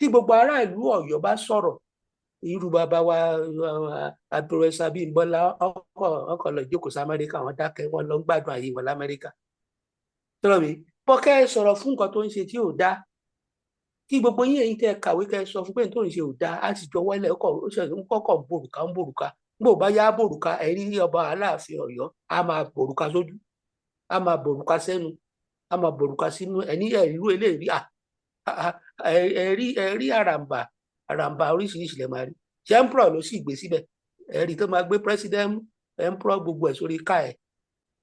Tí gbogbo ará ìlú Ọ̀yọ́ bá sọ̀rọ̀, irú bàbá wa Professor Abímbọ́lá ọkọ̀ lọ jókòó sí Amẹ́ríkà, wọ́n dákẹ́, wọ́n lọ ń gbádùn ayé wọn l'Amẹ́ríkà. Tọ́lọ̀ mi bọ́kẹ́ sọ̀rọ̀ fún nǹkan tó ń ṣe tí ò dáa, kí gbogbo yín èyí tẹ́ kàwé kẹ́ sọ fún pé tó ń ṣe ò dáa, á sì jọ wọlé ọkọ̀ ó ṣe ń kọ́kọ́ bòrùka ń bòrùka. Bó bá yá bòrùka, ẹ̀rí ọba Aláàfin Ọ̀yọ́ á máa bòrùka sójú, á máa bòrùka sẹ́nu, á máa bòrùka sínú. Ẹ̀ní ẹ̀rú eléyìí, ẹ̀rí ẹ̀rí àràǹbà àràǹbà oríṣiríṣi lè máa rí. Ṣé emperor ló sì gbé síbẹ̀? Ẹ̀rí tó máa gbé president emperor gbogbo ẹ̀ sórí ká ẹ̀.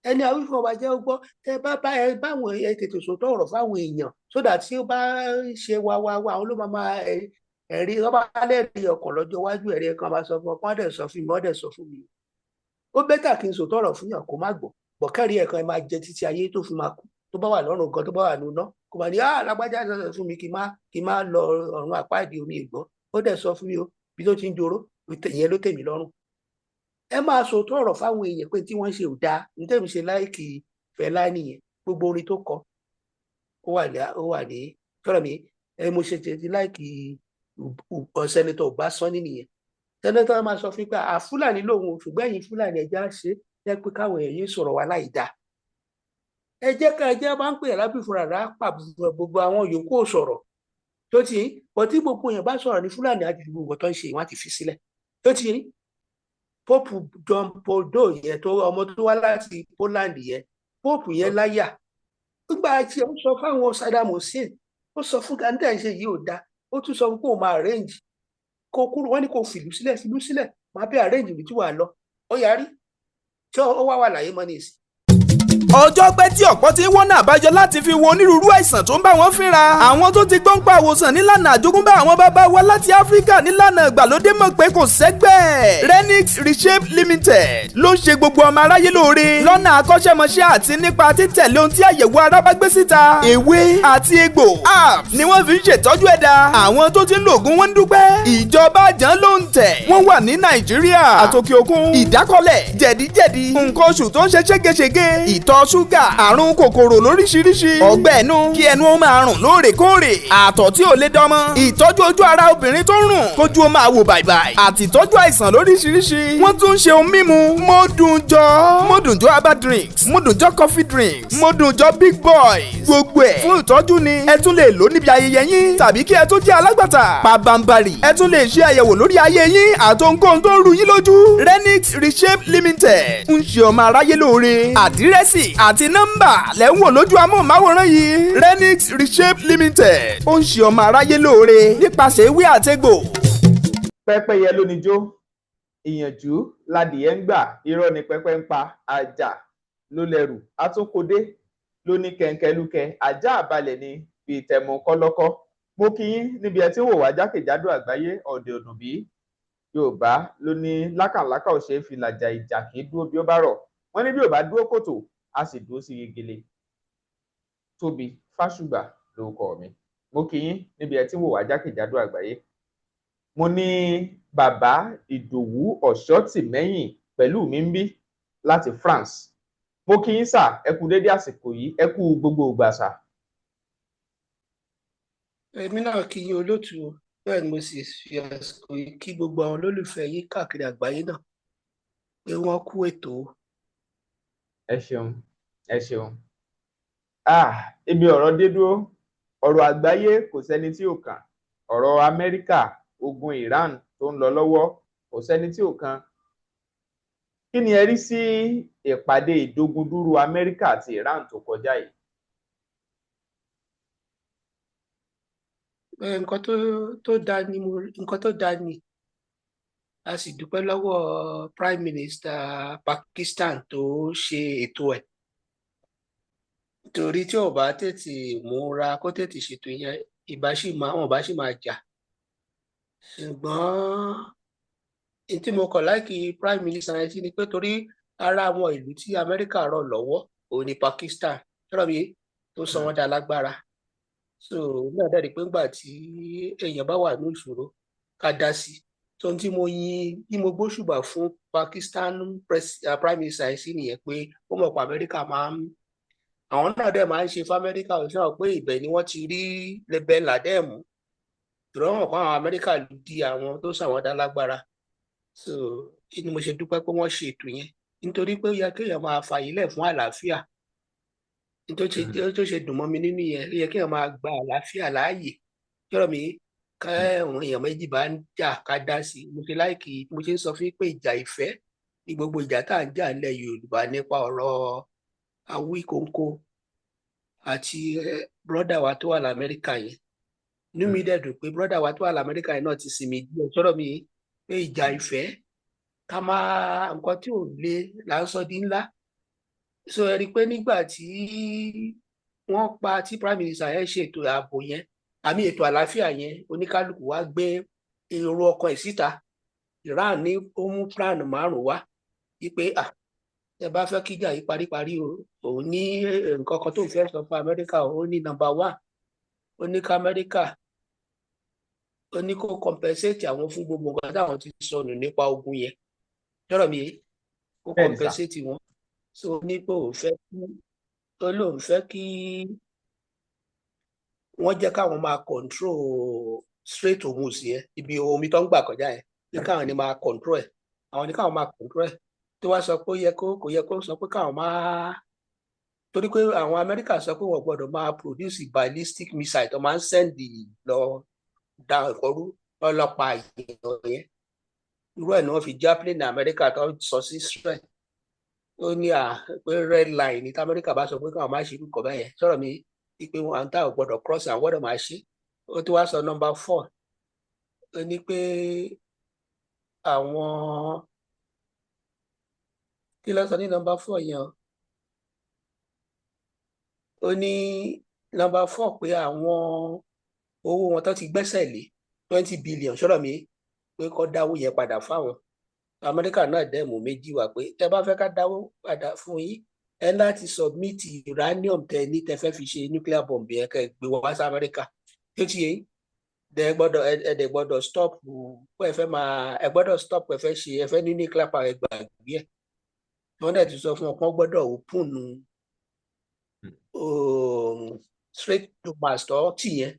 Ẹni àwífún ọba jẹ́ ó gbọ́. Tẹ bá bá ẹ báwọn ẹ tètè sòtọ́ ọ̀rọ̀ fáwọn èèyàn sódà tí ó bá ṣe wá wá wá, àwọn ló máa máa ẹ̀rí ọba lẹ́rìí ọkàn lọ́jọ́ iwájú. Ẹ̀rí kan máa sọ fún ọ, kán dẹ̀ sọ fún mi, wọ́n dẹ̀ sọ fún mi. Ó bẹ́tà kí n sòtọ́ ọ̀rọ̀ fún yàn kó má gbọ́, bọ̀kẹ́rì ẹ̀ kan máa jẹ títí ayé tó fi máa kú. Tó bá wà lọ́rùn gan, tó bá wà nùnà, kó máa ní ah lágbájá sọ fún mi kí má lọ ọ̀run àpáàdé omi ìgbọ́, ó dẹ̀ sọ fún mi o, bí tó ti ń joró, ìyẹn ló tèmi lọ́rùn. Ẹ máa sòótọ́ ọ̀rọ̀ fáwọn èèyàn pé tí wọ́n ṣe ò dáa. Ní tèmi ṣe láìkì Fẹlá nìyẹn. Gbogbo orin tó kọ ó wà ní fẹ́ràn mi. Ẹ mo ṣe ti láìkì Senator Ọbásanní nìyẹn. Senator máa sọ fún pé à Fúlàní lòun, ṣùgbọ́n ẹ̀yin Fúlàní ẹja ṣe jẹ́ pé káwọn èèyàn sọ̀rọ̀ wa láì dáa. Ẹ jẹ́ ká ẹ jẹ́ bá ń pè lábì fúnra rà pa gbogbo àwọn yòókù ò sọ̀rọ̀ tó ti bọ̀. Tí gbogbo èèyàn bá sọ̀rọ̀ ní Fúlàní àti gbogbo tó ń ṣe ìwọ́n ti fi sílẹ̀ tó ti ní. Pope John Paul II yẹn, tó ọmọ tó wá láti Poland yẹn, Pope yẹn láyà nígbà tí ó sọ fáwọn Saddam Hussein, ó sọ fún gandhi ṣe yìí ò dáa, ó tún sọ fún kó máa arrange kó kúrò. Wọ́n ní kó fìlú sílẹ̀, fìlú sílẹ̀, máa bí arrange ibi tí wàá lọ. Ó yarí tí ó wá wà láyé mọ́ ní ìsìn. Ọjọ́ pẹ́ tí ọ̀pọ̀ ti ń wọ́nà àbáyọ láti fi wo onírúurú àìsàn tó ń bá wọn fínra. Àwọn tó ti gbọ́n pa àwòsàn nílànà àjogúnbá àwọn bàbá wa láti Áfíríkà nílànà ìgbàlódé mọ̀ pé kò sẹ́gbẹ́. Renix Reshape Limited ló ń ṣe gbogbo ọmọ aráyé lóore lọ́nà akọ́ṣẹ́mọṣẹ́ àti nípa títẹ̀lé ohun tí àyẹ̀wò ara bá gbé síta. Ewé àti egbò apps ni wọ́n fi ń ṣètọ́jú ẹ̀dá. Àwọn tó ti ń lo ògùn wọn ń dúpẹ́. Ìjọba àjàn ló ń tẹ̀. Wọ́n wà ní Nàìjíríà àtòkè òkun. Ìdákọ́lẹ̀, jẹ̀díjẹ̀dí, nǹkan oṣù tó ń ṣe ségesège, ìtọ̀ ṣúgà, àrùn kòkòrò lóríṣiríṣi, ọgbẹ́ ẹnu, kí ẹnu ó máa rùn lóòrèkóòrè, àtọ̀ tí ò lè dánmọ́, ìtọ́jú ojú ara obìnrin tó ń rùn kójú ó máa wò bàìbàì, àti ìtọ́jú àìsàn lóríṣiríṣi. Wọ́n tún ń ṣe ohun mímu Mọ́dùnjọ́, Mọ́dùnjọ́ herbal drinks, Mọ́dùnjọ́ coffee drinks, Mọ́dùnjọ́ big boys. Gbogbo ẹ̀ fún ìtọ́jú ni. Ẹ tún lè lò níbi ayẹyẹ yín tàbí kí ẹ tún jẹ́ alágbàtà pabambari. Ẹ tún lè ṣe àyẹ̀wò lórí ayé yín àtohunkóhun tó ń ru yín lójú. Renix Reshape Limited ń ṣe ọmọ aráyé lóore. Àdírẹ́sì àti nọ́mbà lẹ́ ń wò lójú amóhùnmáwòrán yìí. Renix Reshape Limited ó ń ṣe ọmọ aráyé lóore nípasẹ̀ ewé àtegbò. Pẹ́pẹ́yẹ ló níjó, ìyànjú ládìyẹ ń gbà, irọ́ ni pẹ́pẹ́ ń pa, àjà ló lẹ́rù, àtúnkòdé ló ní kẹ̀ǹkẹ̀lúkẹ̀, ajá àbálẹ̀ ni bíi tẹ̀mú kọ́lọ́kọ́. Mo kí yín níbi ẹ tí ń wò wá jákèjádò àgbáyé. Ọ̀dẹ̀ ọ̀dùn bí Yorùbá ló ní lákàlákà ò ṣeé fi làjà, ìjà kì í dúró bí ó bá rọ̀. Wọ́n ní bí ò bá dúró kòtò, á sì dúró sí gegele. Tóbi Fásùgbà lórúkọ mi. Mo kí yín níbi ẹ tí ń wò wá jákèjádò àgbáyé. Mo ní bàbá Ìdòwú Ọ̀ṣọ́tìmẹ́yìn pẹ̀lú mi ń bí láti France. Mo kí yín sà, ẹ kú dédé àsìkò yìí, ẹ kú gbogbo ìgbà sà. Èmi náà kí yín, olóòtú. Bẹ́ẹ̀ ni mo sì fi àsìkò yìí kí gbogbo àwọn olólùfẹ́ yín káàkiri àgbáyé náà pé wọ́n kú ètò. Ẹ ṣeun, ẹ ṣeun. Ah, ibi ọ̀rọ̀ dé dúró, ọ̀rọ̀ àgbáyé, kò sẹ́ni tí ò kàn. Ọ̀rọ̀ Amẹ́ríkà, ogun Iran tó ń lọ lọ́wọ́, kò sẹ́ni tí ò kàn. Kí ni ẹ rí sí ìpàdé ìdógundúró Amẹ́ríkà àti Iran tó kọjá yìí? Nǹkan tó dáa ni mo nǹkan tó dáa ni. A sì dúpẹ́ lọ́wọ́ Prime Minister Pakistan tó ṣe ètò ẹ̀, torí tí ò bá tètè múra kó tètè ṣètò yẹn, ìbá sì máa wọn bá sì máa jà. Ṣùgbọ́n tí mo kọ̀ láìkí Prime Minister yẹn sí ni pé torí ara àwọn ìlú tí Amẹ́ríkà rọ̀ lọ́wọ́ òun ni Pakistan tọ́rọ̀ mi tó sọ wọ́n dá lágbára. So náà dẹ̀ rí pé ńgbà tí èèyàn bá wà ní ìṣòro, ká dá sí. Tó tí mo yin bí mo gbóṣùbà fún Pakistan Prime Minister yẹn sí nìyẹn, pé ó mọ̀ pé Amẹ́ríkà máa ń àwọn náà dẹ̀ máa ń ṣe fún Amẹ́ríkà. Ó sọ pé ibẹ̀ ni wọ́n ti rí Ben Laden mú. Ìrọ̀rùn kan àwọn Amẹ́ríkà di àwọn tó sàwọn dá lágbára. So ni mo ṣe dúpẹ́ pé wọ́n ṣe ètò yẹn, nítorí pé ó yẹ kéèyàn máa fààyè lẹ̀ fún àlàáfíà. Nítorí tó ṣe dùn mọ́ mi nínú yẹn, ó yẹ kéèyàn máa gba àlàáfíà láàyè. Yọ̀rọ̀ mi, káwọn èèyàn méjì bá ń jà, ká dá sí i. Mo ṣe like mo ṣe ń sọ fún pé ìjà ìfẹ́ ní gbogbo ìjà tá à ń jà nílẹ̀ Yorùbá nípa ọ̀rọ̀ Awíkóńkó àti brother wa tó wà lamẹ́ríkà yẹn. Inú mi dẹ̀ dùn pé brother wa tó wà lamẹ́ríkà yẹn náà ti sinmi díẹ̀. Sọ̀rọ̀ mi pé ìjà ìfẹ́, ká máa nǹkan tí ò le là ń sọ di ńlá. So ẹ rí i pé nígbà tí wọ́n pa tí prime minister yẹn ṣe ètò ààbò yẹn àmì ètò àlàáfíà yẹn, oníkálukú wá gbé èrò ọkàn ẹ̀ síta. Iran ní ó mú plan márùn wá wípé ah, ẹ bá fẹ́ kíjà yìí paríparí o, òun ní nǹkan kan tó ń fẹ́ sọ fún Amẹ́ríkà. Ó ní number one, ó ní ká Amẹ́ríkà, ó ní kó compensate àwọn fún gbogbo nǹkan táwọn ti sọnù nípa ogun yẹn. Jọ́rọ̀ mi, kó compensate wọn. So ó ní pé òun fẹ́ kí, ó lóun fẹ́ kí wọ́n jẹ́ káwọn máa control Strait Hormuz yẹn, ibi omi tó ń gbà kọjá yẹn, pé káwọn ní máa control ẹ̀, àwọn ní káwọn máa control ẹ̀. Tó wá sọ pé ó yẹ kó, kò yẹ kó sọ pé káwọn máa, torí pé àwọn Amẹ́ríkà sọ pé wọ́n gbọ́dọ̀ máa produce ballistic missile tó máa ń send lọ da ìkọrú ọlọ́pàá èèyàn yẹn. Irú ẹ̀ ni wọ́n fi já plane Amẹ́ríkà tó sọ sí Israel. Ó ní à pé red line ní tí Amẹ́ríkà bá sọ pé káwọn má ṣe irú nǹkan bẹ́ẹ̀ yẹn. Sọ̀rọ̀ mi pé wọn à ń tà ò gbọ́dọ̀ cross, àwọn gbọ́dọ̀ máa ṣe. Ó ti wá sọ number four, ó ní pé àwọn, kí ló sọ ní number four yẹn o? Ó ní number four pé àwọn owó wọn tó ti gbẹ́sẹ̀ lé, 20 billion, sọ̀rọ̀ mi pé kó dáwó yẹn padà fáwọn. Amẹ́ríkà náà dẹ̀ mú méjì wá pé tẹ́ bá fẹ́ ká dáwó padà fún yín, ẹ láti submit uranium tẹ ní tẹ fẹ́ fi ṣe nuclear bomb yẹn, kẹ́ gbé wá sí Amẹ́ríkà. Tó ti yé yín, dẹ gbọ́dọ̀, ẹ dẹ̀ gbọ́dọ̀ stop pé ẹ fẹ́ máa, ẹ gbọ́dọ̀ stop ẹ fẹ́ ṣe, ẹ fẹ́ ní nuclear power, ẹ gbàgbé ẹ̀. Wọ́n dẹ̀ ti sọ fún wọn pé wọ́n gbọ́dọ̀ open Strait Hormuz tó tì yẹn,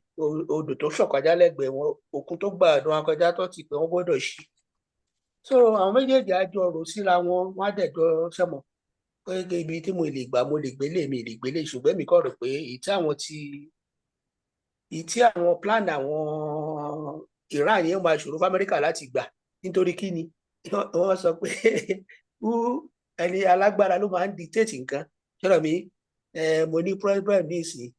odò tó ṣọ̀kọjá lẹ́gbẹ̀ẹ́ wọn, òkun tó gbà ọ̀dọ̀ wọn kọjá tó ti pé wọ́n gbọ́dọ̀ ṣí. So àwọn méjèèjì á jọ rò síra wọn, wọ́n á dẹ̀ jọ sẹ́mọ̀ pé ibi tí mo lè gbà, mo lè gbélé, mi lè gbélé. Ṣùgbọ́n èmi kọ́ rò pé èyí tí àwọn plan àwọn Iran yẹn máa ṣòro fún Amẹ́ríkà láti gbà. Nítorí kí ni wọ́n sọ pé ẹni alágbára ló máa ń dictate nǹkan. Ṣọ́rọ̀ mi, mo ní problem ní ìsìn,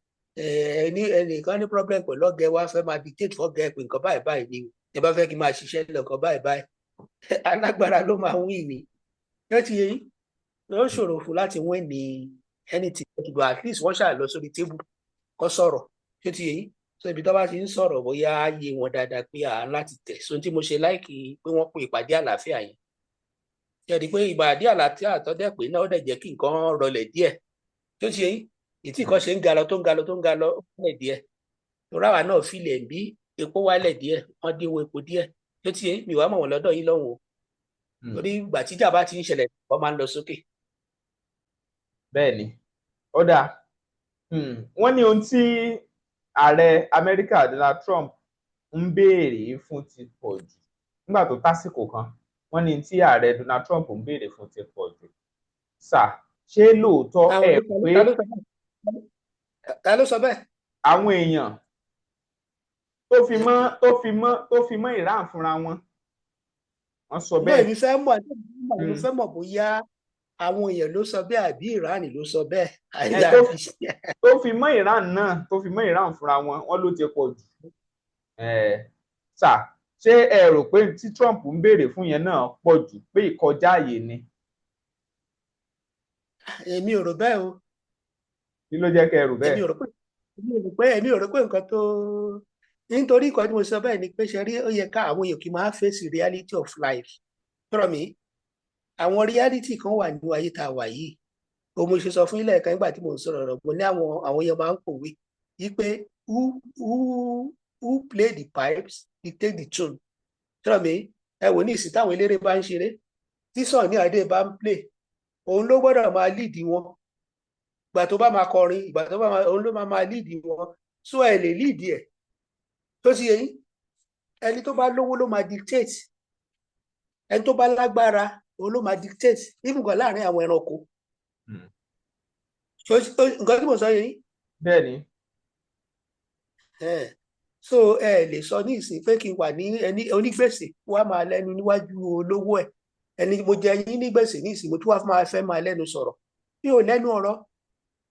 ẹni ẹnìkan ní problem pẹ̀lú ọ̀gá ẹ, wá fẹ́ máa dictate fọ́gá ẹ pé nǹkan báyìí báyìí ni ẹ bá fẹ́ kí n máa ṣiṣẹ́ lọ, nǹkan báyìí báyìí. Alágbára ló máa win ni. Yóò ti yẹ yín, yóò ṣòro fún láti win ní anything, but at least wọ́n ṣáà lọ sórí table kó sọ̀rọ̀. Ṣé ti yẹ yín? So ibi tó bá ti ń sọ̀rọ̀, bóyá á yé wọn dáadáa pé à ń láti tẹ̀. So tí mo ṣe like pé wọ́n pe ìpàdé àlàáfíà yẹn, ṣe rí i pé ìpàdé àlàáfíà tó dẹ̀ pé náà, ó dẹ̀ jẹ́ kí nǹkan rọlẹ̀ díẹ̀. Tó ti yẹ yín, ìtí nǹkan ṣe ń ga lọ, tó ń ga lọ, tó ń ga lọ, ó rọlẹ̀ díẹ̀. Torí àwa náà filẹ̀ ń bí epo wálẹ̀ díẹ̀, wọ́n dínwó epo díẹ̀. Tó ti yẹ yín, mi wàá mọ̀ wọ́n lọ́dọ̀ yín lọ́hùn o, torí ìgbà tíjà bá ti ń ṣẹlẹ̀, wọ́n máa ń lọ sókè. Bẹ́ẹ̀ ni, ó dáa. Wọ́n ní ohun tí ààrẹ Amẹ́ríkà Donald Trump ń béèrè fún ti pọ̀ jù. Nígbà tó tásìkò kan, wọ́n ní tí ààrẹ Donald Trump ń béèrè fún ti pọ̀ jù. Sà, ṣé lóòótọ́ ẹ pé Ta ló sọ bẹ́ẹ̀? Àwọn èèyàn tó fi mọ́ Iran fúnra wọn, wọ́n sọ bẹ́ẹ̀. Èmi fẹ́ mọ̀ bóyá àwọn èèyàn ló sọ bẹ́ẹ̀ àbí Iran ló sọ bẹ́ẹ̀. Tó fi mọ́ Iran náà, tó fi mọ́ Iran fúnra wọn, wọ́n ló ti pọ̀ jù. Sà, ṣé ẹ rò pé tí Trump ń béèrè fún yẹn náà pọ̀ jù, pé ìkọjá àyè ni? Èmi ò rò bẹ́ẹ̀ o. Kí ló jẹ́ kẹ́ ẹ rò bẹ́ẹ̀? Èmi ò rò pé nǹkan tó, nítorí nǹkan tí mo sọ bẹ́ẹ̀ ni pé, ṣe rí, ó yẹ ká àwọn èèyàn kì í máa face reality of life. Tọrọ mi, àwọn reality kan wà nínú ayé tá a wà yìí o. Mo ṣe sọ fún ilé ẹ̀ka nígbà tí mo ń sọ̀rọ̀ ọ̀rọ̀, mo ní àwọn èèyàn máa ń pòwe yí pé who play the pipes dictate the tune. Tọrọ mi, ẹ wò ní ìsìn táwọn eléré bá ń ṣeré, tí Sunny Adé bá ń play, òun ló gbọ́dọ̀ máa lead wọn. Ìgbà tó bá máa kọrin, ìgbà tó bá máa, òun ló máa lead wọn. So ẹ lè lead ẹ. Tó ti yẹ yín. Ẹni tó bá lówó ló máa dictate, ẹni tó bá lágbára òun ló máa dictate, even gan láàrin àwọn ẹranko. Nǹkan tí mo sọ yìí. Bẹ́ẹ̀ ni. So ẹ lè sọ ní ìsìn pé kí n wà ní ẹni onígbèsè wá máa lẹ́nu níwájú olówó ẹ̀. Ẹni mo jẹ yín ní gbèsè ní ìsìn, mo tún wá máa fẹ́ máa lẹ́nu sọ̀rọ̀, mi ò lẹ́nu ọ̀rọ̀.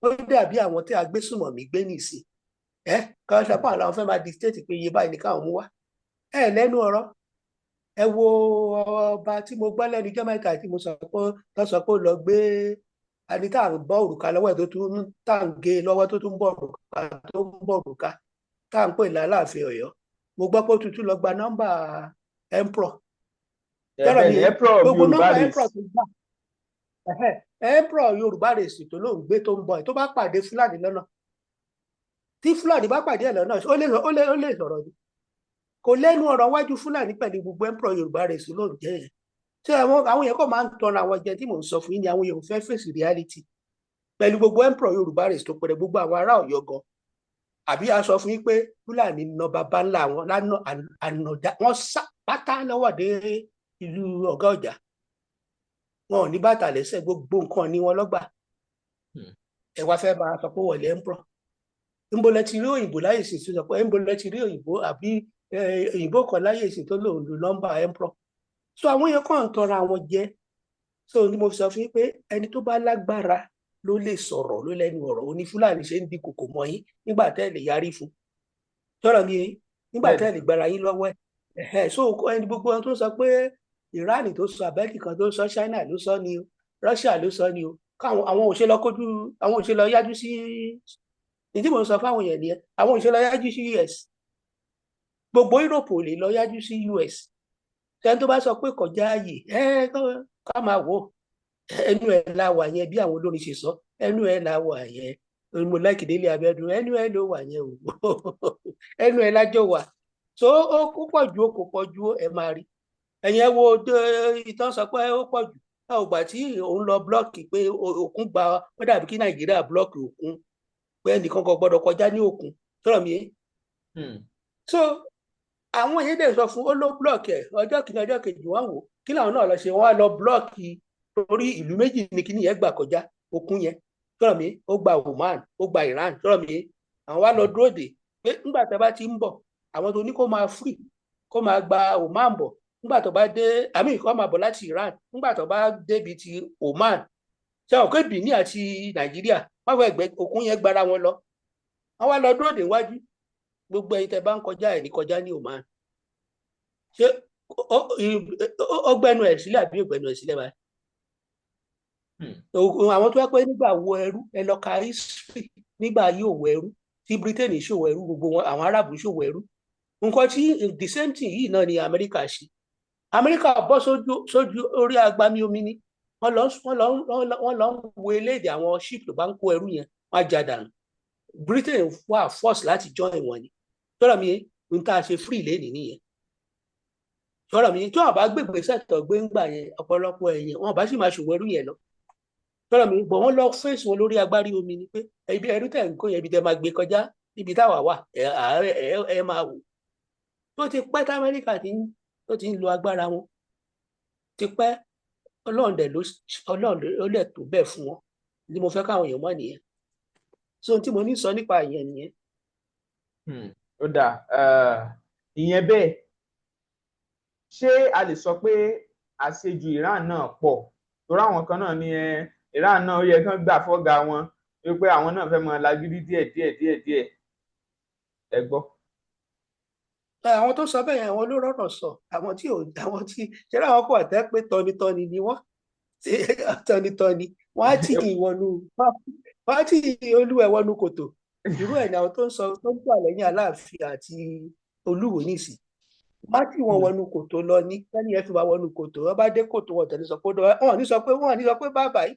Ó dàbí àwọn tí a gbé sùnmọ̀ mí gbé ní ìsìn, ẹ káwọn sọ pé àwọn fẹ́ máa dictate pé iye báyìí ni káwọn mú wá. Ẹ lẹ́nu ọ̀rọ̀. Ẹ wo ọba tí mo gbọ́ lẹ́nu ijọ́ mẹ́ta tí mo sọ pé tó sọ pé ó lọ gbé ẹni tá à ń bọ́ òrùka lọ́wọ́ ẹ̀, tó tún tá à ń gé e lọ́wọ́, tó tún bọ̀ òrùka, tó ń bọ̀ òrùka, tá à ń pè láláàfin Ọ̀yọ́. Mo gbọ́ pé ó tuntun lọ gba nọ́mbà emperor. Tọ́rọ̀ mi, gbogbo nọ́mbà emperor tó gbà, emperor Yorùbá race tó lóun gbé tó ń bọ̀ ẹ̀, tó bá pàdé Fúlàní lọ́nà, tí Fúlàní bá pàdé ẹ̀ lọ́nà, ó lè sọ̀rọ̀ ni? Kò lẹ́nu ọ̀rọ̀ wájú Fúlàní pẹ̀lú gbogbo emperor Yorùbá race lóun jẹ́ yẹn. Ṣé àwọn yẹn kò máa ń tọrọ àwọn jẹ tí mò ń sọ fún yín ni? Àwọn yẹn ò fẹ́ fèsì reality pẹ̀lú gbogbo emperor Yorùbá race tó pẹ̀lú gbogbo àwọn ará Ọ̀yọ́ gan. Àbí a sọ fún yín pé Fúlàní na bàbá ńlá wọn lánàá ànàdá wọn sá pátá lọ́wọ́ dé ìlú ọ̀gá ọjà, wọn ò ní bàtà lẹ́sẹ̀, gbogbo nǹkan ní wọn lọ́gbà. Ẹ wá fẹ́ máa sọ pé wọlé emperor. Ńbo lẹ ti rí òyìnbó láyè sí sọ pé ńbo lẹ ti rí òyìnbó àbí òyìnbó kan láyè sí tó lòun lu nọ́mbà emperor? So àwọn yẹn kàn ń tọrọ àwọn jẹ. So ni mo sọ fún yín pé ẹni tó bá lágbára ló lè sọ̀rọ̀, ló lẹ́nu ọ̀rọ̀. Oní Fúlàní ṣe ń di kòkò mọ́ yín nígbà tẹ́ ẹ lè yarí fún tọ́rọ̀ mi, nígbà tẹ́ ẹ lè gbára yín lọ́wọ́ ẹ̀. So ẹni gbogbo ohun tó sọ pé Iran tó sọ, abẹ́ẹ̀kì kan tó sọ, China ló sọ ni o, Russia ló sọ ni o, káwọn àwọn òṣèlú kojú, àwọn òṣèlú yájú sí ní tí mo ń sọ fáwọn èèyàn nìyẹn. Àwọn òṣèlú yájú sí US, gbogbo Europe ò lè lọ yájú sí US. Ẹni tó bá sọ pé kọjá ààyè ẹ, ká máa wò ẹnu ẹ la wà yẹn. Bí àwọn olórin ṣe sọ, ẹnu ẹ la wà yẹn. Mo like Délé Abíọ́dún, ẹnu ẹ ló wà yẹn o, ẹnu ẹ lájọ wà. So ó pọ̀ ju, ó kò pọ̀ ju, ẹ máa rí. Ẹ̀yin ẹ wo ìtàn sọ pé ó pọ̀ jù. Ẹ ò gbà tí òun lọ block pé òkun gba, ó dàbí kí Nàìjíríà block òkun pé ẹnìkan kò gbọdọ̀ kọjá ní òkun. Sọ̀rọ̀ mi yé? So àwọn yẹn dẹ̀ sọ fún ó ló block ẹ̀. Ọjọ́ kìíní, ọjọ́ kejì, wọ́n wò kí làwọn náà lọ ṣe. Wọ́n á lọ block torí ìlú méjì ní kíní yẹn gbà kọjá, òkun yẹn. Sọ̀rọ̀ mi, ó gba Oman, ó gba Iran. Sọ̀rọ̀ mi, àwọn wá lọ dúró dè pé nígbà tó bá ti ń bọ̀, àwọn tó ní kó máa free, kó máa gba Oman bọ̀. Nígbà tó bá dé àmì, kó máa bọ̀ láti Iran, nígbà tó bá débi ti Oman, ṣé àwọn pé Benin àti Nàìjíríà wọ́n fẹ́ gbẹ òkun yẹn gbára wọn lọ. Wọ́n wá lọ dúró dè wájú, gbogbo ẹ̀yin tẹ́ bá ń kọjá ẹ̀ ní kọjá ní Oman. Ṣé ó gbẹnu ẹ̀ sílẹ̀ àbí ògbẹnu ẹ̀ sílẹ̀ báyìí? Àwọn tó wá pé nígbà wo ẹrú, ẹ lọ ka history, nígbà ayé òwò ẹrú tí Britain ṣòwò ẹrú, gbogbo wọn, àwọn Arab ṣòwò ẹrú. Nǹkan tí the same thing yìí náà ni Amẹ́ríkà ṣe. Amẹ́ríkà bọ́ sójú orí agbami omi ni wọ́n lọ ń wo eléèdè àwọn ship tó bá ń kó ẹrú yẹn, wọ́n á já dànù. Britain wà force láti join wọn ni. Tọ́rọ̀ mi, n tá a ṣe free lẹ́nìí nìyẹn. Tọ́rọ̀ mi, tí wọ́n bá gbégbé sẹ́tọ̀ gbé ń gbà yẹn, ọ̀pọ̀lọpọ̀ ẹ̀yìn wọn bá sì máa ṣòwò ẹrú yẹn lọ. Tọ́rọ̀ mi bọ̀, wọ́n lọ fèsì wọn lórí agbárí omi ni pé ibi ẹrú tẹ̀ ń kó yẹn, ibi tẹ́ máa gbé kọjá, níbi táwa wà, ẹ ẹ máa wò. Tó ti pẹ́ tí Amẹ́ríkà tó ti ń lo agbára wọn ti pẹ́. Ọlọ́run dẹ̀ ló, Ọlọ́run ló lẹ̀ tó bẹ́ẹ̀ fún wọn ní. Mo fẹ́ káwọn èèyàn mọ̀ nìyẹn. So ohun tí mo ní sọ nípa ìyẹn nìyẹn. Ó dáa, ìyẹn bẹ́ẹ̀. Ṣé a lè sọ pé àṣejù Iran náà pọ̀? Torí àwọn kan náà ní Iran náà, ó yẹ kán gbà fọ́gà wọn wípé àwọn náà fẹ́ máa lágídí díẹ̀ díẹ̀ díẹ̀ díẹ̀. Ẹ gbọ́. Àwọn tó sọ bẹ́ẹ̀ yẹn, àwọn ló rọ̀rọ̀ sọ. Àwọn tí ò, àwọn tí ṣe láwọn kò àtẹ́ pé tọ́nitọ́ni ni wọ́n, tọ́nitọ́ni wọ́n á tì í wọnú, wọ́n á tì í olúwẹ̀ wọnú kòtò. Irú ẹ̀ ní àwọn tó ń sọ, tó ń gbà lẹ́yìn Aláàfin àti Olúwo nísì, wọ́n á tì wọ́n wọnú kòtò lọ ní lẹ́yìn ẹ̀ fi wá wọnú kòtò. Wọ́n bá dé kòtò, wọn tẹ̀lé sọ pé wọ́n ní sọ pé bàbá yìí,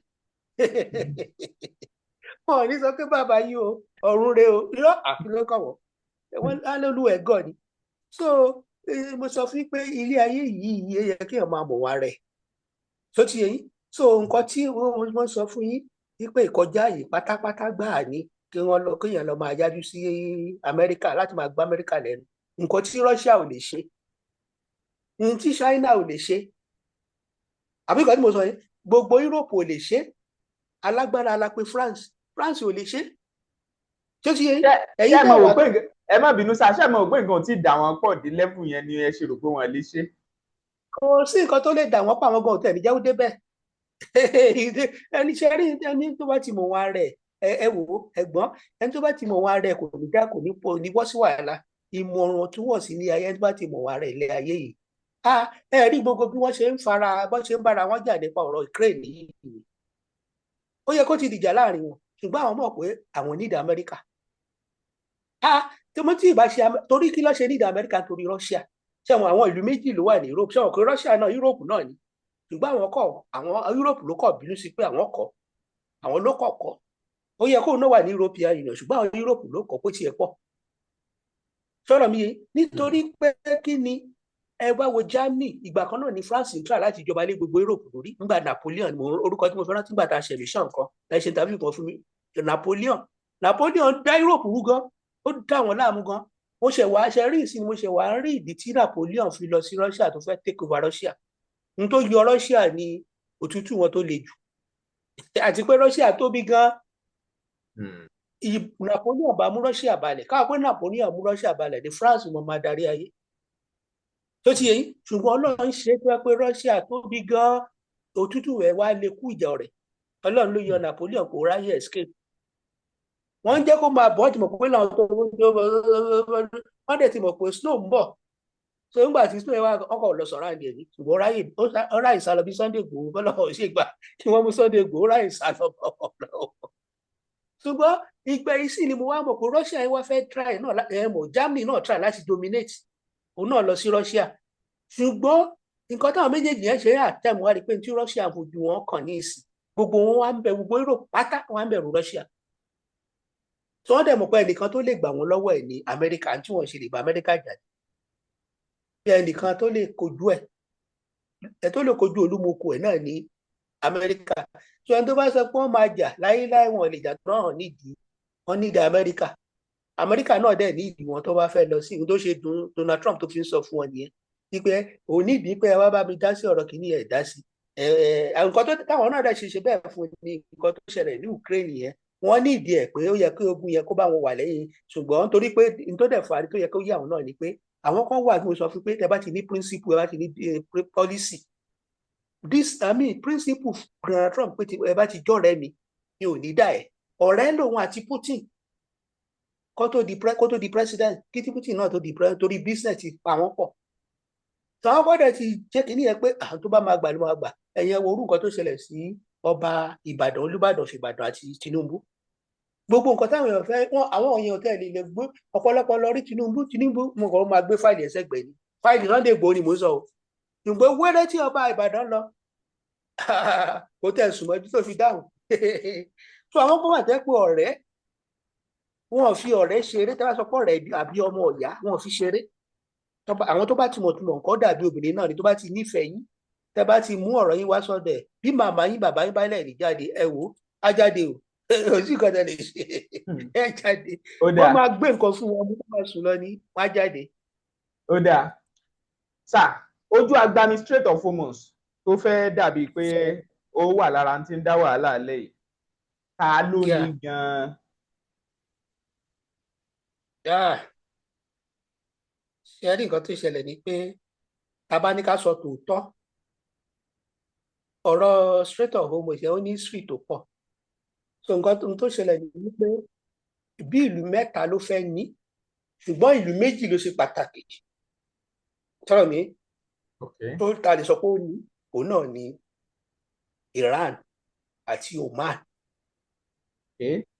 wọ́n ní sọ pé bàbá yìí o, ọ̀run re o. Irọ́ àfihàn kọ̀ wọ́n, wọ́n á lólúwẹ̀ gọ̀ ni. So mo sọ fún yín pé ilé ayé yìí yẹ kéèyàn máa mọ̀ wá rẹ̀ tó ti yẹ yín. So nǹkan tí wọ́n sọ fún yín wípé ìkọjá yìí pátápátá gbáà ni kí wọ́n lọ, kéèyàn lọ máa yájú sí Amẹ́ríkà láti máa gbá Amẹ́ríkà lẹ́nu, nǹkan tí Russia ò lè ṣe. Ní tí China ò lè ṣe, àbí nǹkan tí mo sọ yẹn, gbogbo Europe ò lè ṣe. Alágbára la pé France, France ò lè ṣe. Ṣé ti yé ẹ̀yin? Ṣé ẹ mọ̀ wò pé, ẹ má bínú sá, ṣé ẹ mọ̀ wò pé nǹkan tí dà wọ́n pọ̀ dé level yẹn ni ẹ ṣe rò pé wọ́n lè ṣe? Kò sí nǹkan tó lè dà wọ́n pa. Àwọn gan òtẹ̀ níjẹ́ ó débẹ̀. Ẹni ṣe rí, ẹni tó bá ti mọ̀ wọn rẹ̀, ẹ wò ó, ẹ̀gbọ́n, ẹni tó bá ti mọ̀ wọn rẹ̀ kò ní dá, kò ní pọ̀ ní wọ́ sí wàhálà. Ìmọ̀ràn tó wọ̀ sí ní ayé, ẹni tó bá ti mọ̀ wọn rẹ̀ ilé ayé yìí, ẹ rí gbogbo bí wọ́n ṣe ń fara, bọ́n ṣe ń bára wọn jà nípa ọ̀rọ̀ Ukraine yìí, ó yẹ kó ti dìjà láàrin wọn, ṣùgbọ́n àwọn mọ̀ pé àwọn nídìí Amẹ́ríkà. Tí mo tí ì bá ṣe, torí kí ló ṣe nídìí Amẹ́ríkà? Torí Russia. Ṣé àwọn ìlú méjì ló wà ní Europe. Ṣé àwọn pé Russia náà, Europe náà ni, ṣùgbọ́n àwọn kọ̀, àwọn Europe ló kọ̀ bínú sí pé àwọn kọ̀, àwọn ló kọ̀ kọ̀. Ó yẹ kóun náà wà ní European Union, ṣùgbọ́n àwọn Europe ló kọ̀ pé tiẹ̀ pọ̀. Sọ̀rọ̀ mi yé? Nítorí pé kí ni, ẹ wá wo Germany. Ìgbà kan náà ní France ń try láti jọba lé gbogbo Europe lórí nígbà Napoleon. Mo orúkọ tí mo fẹ́ rántí nígbà tá a ṣe mission kan, ẹ ṣe interview kan fún mi. Napoleon dá Europe rú gan, ó dá wọn láàmú gan. Mo ṣe wá ṣe rí ìsinmi, mo ṣe wá rí ìdí tí Napoleon fi lọ sí Russia, tó fẹ́ take over Russia. N tó yọ Russia ní òtútù wọn tó le jù, àti pé Russia tóbi gan. Napoleon bá mú Russia balẹ̀, káwọn pé Napoleon mú Russia balẹ̀ ní, France mo máa darí ayé tó ti yẹ yín. Ṣùgbọ́n Ọlọ́run ṣe é pé Russia tóbi gan, òtútù rẹ̀ wá lè kú ìjà rẹ̀. Ọlọ́run ló yọ Napoleon, kò ráyè escape. Wọ́n ń jẹ́ kó máa bọ́, ti mọ̀ pé làwọn tó wọ́n dẹ̀ ti mọ̀ pé snow ń bọ̀. So nígbà tí snow yẹn wá, ọkọ̀ lọ sọ̀rọ̀ àǹdí ẹ̀ ní, ṣùgbọ́n ó ráyè sá lọ bí Sunday Igboho. Bọ́lá ò ṣe gbà kí wọ́n mú Sunday Igboho, ráyè sá lọ bọ̀ lọ́wọ́. Ṣùgbọ́n ìgbà yìí sì ni mo wá mọ̀ pé Russia yẹn wá fẹ́ try náà. Ẹ mọ̀, Germany náà try láti dominate, òun náà lọ sí Russia, ṣùgbọ́n nǹkan táwọn méjèèjì yẹn ṣe àtẹ̀mú wá rí pé tí Russia fojú wọn kàn ní ìsìn, gbogbo wọn wá ń bẹ, gbogbo Europe pátá wá ń bẹ̀rù Russia, tí wọ́n dẹ̀ mọ̀ pé ẹnìkan tó lè gbà wọ́n lọ́wọ́ ẹ̀ ní Amẹ́ríkà, tí wọ́n ṣe lè bá Amẹ́ríkà jáde bí ẹnìkan tó lè kojú ẹ̀, ẹ tó lè kojú olúmọkò ẹ̀ náà ní Amẹ́ríkà. Tí ẹni tó bá sọ pé wọ́n máa jà láéláé, wọn lè jà náà nídìí wọn nídìí Amẹ́ríkà. Amẹ́ríkà náà dẹ̀ ní ìdí wọn tó bá fẹ́ lọ sí ìhun tó ṣe dùn. Donald Trump tó fi ń sọ fún wọn nìyẹn wípé òun nídìí pé ẹ wá bá mi dá sí ọ̀rọ̀ kìíní, ẹ̀ dá sí ẹ ẹ nǹkan tó táwọn náà dẹ̀ ṣe ṣe bẹ́ẹ̀ fún ní nǹkan tó ṣẹlẹ̀ ní Ukraine yẹn. Wọ́n ní ìdí ẹ̀ pé ó yẹ kí ogun yẹn kó bá wọn wà lẹ́yìn, ṣùgbọ́n torí pé n tó dẹ̀ fà á tó yẹ kó yé àwọn náà ni pé àwọn kan wà tí mo sọ fún pé tẹ bá ti ní principle, ẹ bá ti ní policy, this, I mean, principle Donald Trump pé ẹ bá ti jọ̀rẹ́ mi, mi ò ní dà ẹ́. Ọ̀rẹ́ lòun àti Putin kó tó di president, kí tí Putin náà tó di president, torí business ti pa wọ́n pọ̀. Tàwọn kọ́ dẹ̀ ti jẹ́ kínní yẹn pé àwọn tó bá máa gbà ló máa gbà. Ẹ̀yẹn wo orú nǹkan tó ṣẹlẹ̀ sí ọba Ìbàdàn, Olúbàdàn of Ìbàdàn àti Tinubu. Gbogbo nǹkan táwọn èèyàn fẹ́ wọn, àwọn èèyàn tẹ́ lè gbé ọ̀pọ̀lọpọ̀ lọ rí Tinubu. Tinubu mo kàn máa gbé fáìlì ẹsẹ̀ gbẹ̀ ni, fáìlì Sunday Igboho ni mò ń sọ o. Ṣùgbọ́n wẹ́rẹ́ tí ọba Ìbàdàn lọ, kò tẹ̀ sùn mọ́jú tó fi dáhùn. Tó àwọn kan wà tẹ́ pé ọ̀rẹ́ wọn ò fi ọ̀rẹ́ ṣeré. Tí wọ́n sọ pé ọ̀rẹ́ àbí ọmọ ọ̀yá, wọn ò fi ṣeré. Àwọn tó bá ti mọ̀ túmọ̀ nǹkan, dàbí obìnrin náà ni, tó bá ti nífẹ̀ẹ́ yín, tẹ́ bá ti mú ọ̀rọ̀ yín wá sọ́dọ̀ ẹ̀, bí màmá yín, bàbá yín bá lẹ̀ ní jáde, ẹ wò á jáde o, kò sí nǹkan tẹ́ lè ṣe, ẹ jáde. Wọ́n máa gbé nǹkan fún wọn, wọ́n máa sùn lọ ní wọ́n á jáde. Ó dáa sà. Ojú agbami Strait of Hormuz tó fẹ́ dàbí pé ó wà lára tí ń dá wàhálà lẹ̀ yìí, ta ló ní gan-an? Ṣe rí, nǹkan tó ṣẹlẹ̀ ni pé tá a bá ní ká sọ tòótọ́, ọ̀rọ̀ Strait of Hormuz yẹn, ó ní history tó pọ̀. So nǹkan tó ṣẹlẹ̀ ni wípé bí ìlú mẹ́ta ló fẹ́ ní, ṣùgbọ́n ìlú méjì ló ṣe pàtàkì tọ́rọ̀ mi tó ta lè sọ pé ó ní, òun náà ní Iran àti Oman.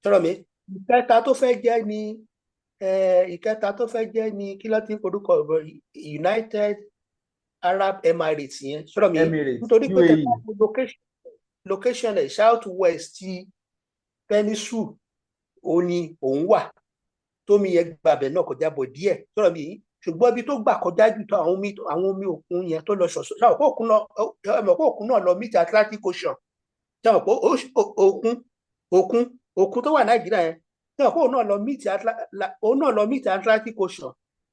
Tọ́rọ̀ mi, ìkẹta tó fẹ́ jẹ́ ní, ìkẹta tó fẹ́ jẹ́ ní, kí ló ti ń porúkọ, United Arab Emirates yẹn. Sọ̀rọ̀ mi, nítorí pé location ẹ̀, south west ti peninsula ó ní òun wà, tómi yẹn gbàbẹ̀ náà kọjá bọ̀ díẹ̀. Sọ̀rọ̀ mi, ṣùgbọ́n ibi tó gbà kọjá jù tó àwọn omi òkun yẹn tó lọ ṣọ̀ṣọ̀, ṣàwọn pé òkun náà, ẹ mọ̀ pé òkun náà lọ meet Atlantic Ocean, ṣàwọn pé òkun tó wà Nàìjíríà yẹn, ṣàwọn pé òun náà lọ meet Atlantic Ocean.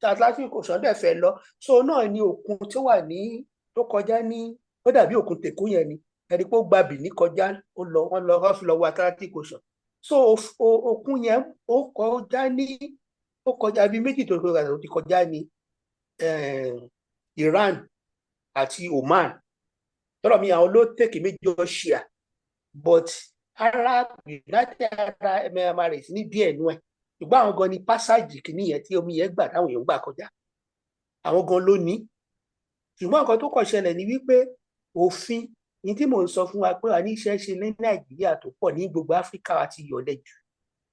Atlantic Ocean dẹ̀ fẹ́ lọ. So náà ni òkun tó wà ní, tó kọjá ní, ó dàbí òkun tèkó yẹn ni. Ẹni pé ó gba Benin kọjá, ó lọ, wọ́n lọ, wọ́n fi lọ wọ Atlantic Ocean. So òkun yẹn ó kọjá ní, ó kọjá bíi méjì tó kọjá, tó ti kọjá ní Iran àti Oman. Tọ́lọ̀ mi, àwọn ló take major share, but Arab United Arab Emirates ní díẹ̀ nú ẹ̀. Ṣùgbọ́n àwọn gan ni passage kìíní yẹn tí omi yẹn gbà, táwọn èèyàn gbà kọjá, àwọn gan ló ní. Ṣùgbọ́n nǹkan tó kàn ṣẹlẹ̀ ni wípé òfin ní tí mò ń sọ fún wa pé wà ní iṣẹ́ ṣe ní Nàìjíríà tó pọ̀, ní gbogbo Áfíríkà àti ìyọ̀lẹ̀ jù,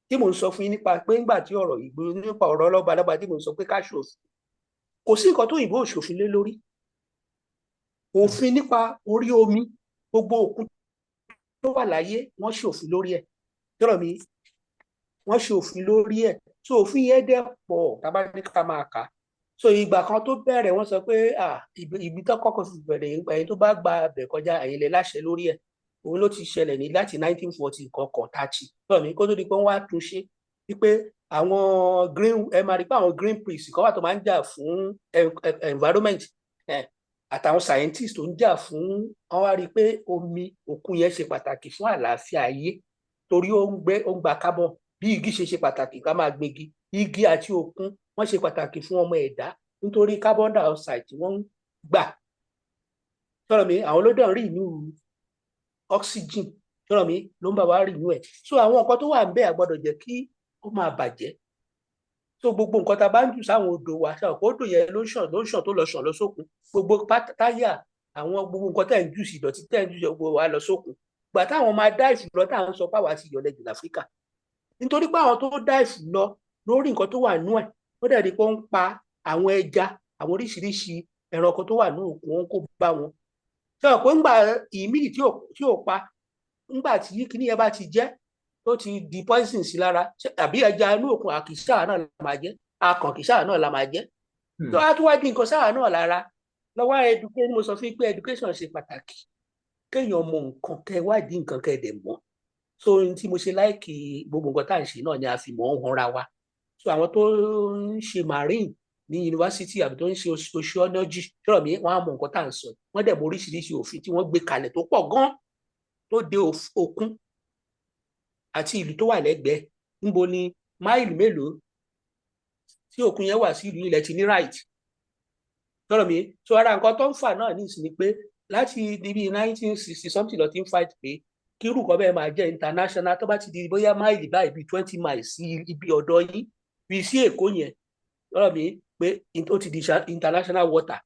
tí mò ń sọ fún yín nípa pé ńgbà tí ọ̀rọ̀ ìgboro nípa ọ̀rọ̀ lọ́balọ́ba tí mò ń sọ pé ká ṣòfin, kò sí nǹkan tó òyìnbó òṣòfin lé lórí. Òfin nípa orí omi, gbogbo òkun tó wà láyé, wọ́n ṣòfin lórí ẹ̀. Tọ́rọ̀ mi, wọ́n ṣòfin lórí ẹ̀. So òfin yẹn dẹ̀ pọ̀, tá bá ní ká máa kà. So ìgbà kan tó bẹ̀rẹ̀, wọ́n sọ pé ibi tó kọ́kọ́ fi bẹ̀rẹ̀, ẹ̀yin tó bá gba abẹ̀ kọjá, ẹ̀yin lè láṣẹ lórí ẹ̀. Òun ló ti ṣẹlẹ̀ ní láti 1940 kọ̀ọ̀kan 30. Tọ́rọ̀ mi, kó tó di pé wọ́n wá tún ṣe wípé àwọn green, ẹ máa rí pé àwọn Greenpeace kan wà tó máa ń jà fún environment, àtàwọn scientists tó ń jà fún wọn, wá rí i pé omi òkun yẹn ṣe pàtàkì fún àlàáfíà ayé, torí ó ń gbé, ó ń gba carbon. Bí igi ṣe ṣe pàtàkì ká máa gbégi, igi àti òkun wọ́n ṣe pàtàkì fún ọmọ ẹ̀dá nítorí carbon dioxide tí wọ́n ń gbà. Sọ̀rọ̀ mi, àwọn ló dẹ̀ ń rí inú oxygen. Sọ̀rọ̀ mi, ló ń bá wa rí inú ẹ̀. So àwọn nǹkan tó wà ń bẹ̀, a gbọ́dọ̀ jẹ́ kí ó máa bàjẹ́. So gbogbo nǹkan tá a bá ń jù sáwọn odò wa, ṣe àpò odò yẹn ló ń ṣàn, ló ń ṣàn, tó lọ ṣàn lọ sókun. Gbogbo táyà, àwọn gbogbo nǹkan tẹ̀ ń jù sí, ìdọ̀tí tẹ̀ ń jù sí, gbogbo wa lọ sókun. Gbà táwọn máa dive lọ, táwọn sọ pé àwa ti yọ̀lẹ̀ jù láfíríkà, nítorí pé àwọn tó dive lọ lórí nǹkan tó wà nú ẹ̀, ó dẹ̀ di pé ó ń pa àwọn ẹja, àwọn oríṣiríṣi ẹranko tó wà ní òkun, ó ń kó bá wọn. Ṣé ọ̀pọ̀ ńgbà ìmíì tí ò pa, ńgbà tí kíní yẹn bá ti jẹ́, tó ti di poison sí lára, àbí ẹja inú òkun, àkìsà náà la máa jẹ, akàn kìsà náà la máa jẹ, tó a tún wá di nǹkan sáà náà lára lọ́wọ́. Education, mo sọ fún yín pé education ṣe pàtàkì, kéèyàn mọ nǹkan, kẹ wádìí nǹkan, kẹ dẹ̀ mọ̀. So ohun tí mo ṣe like gbogbo nǹkan tá à ń ṣe náà ni a fi mọ̀ ń hanra wa. So àwọn tó ń ṣe marine ní yunifásitì àbí tó ń ṣe oceanology, sọ̀rọ̀ mi, wọ́n á mọ nǹkan tá à ń sọ. Wọ́n dẹ̀ mọ oríṣiríṣi òfin tí wọ́n gbé kalẹ̀ tó pọ̀ gan, tó de òkun àti ìlú tó wà lẹ́gbẹ̀ẹ́. Níbo ni máìlì mélòó tí òkun yẹn wà sí ìlú ilẹ̀ ti ní right. Sọ̀rọ̀ mi, so ara nǹkan tó ń fà náà ní ìsìn ni pé láti níbi 1960 something lọ ti ń fight pé kí irú nǹkan bẹ́ẹ̀ máa jẹ́ international. Tó bá ti di bóyá máìlì báyìí, bíi 20 miles sí ibi ọ̀dọ̀ yín, bíi sí Èkó yẹn, sọ̀rọ̀ mi, pé ó ti di international water,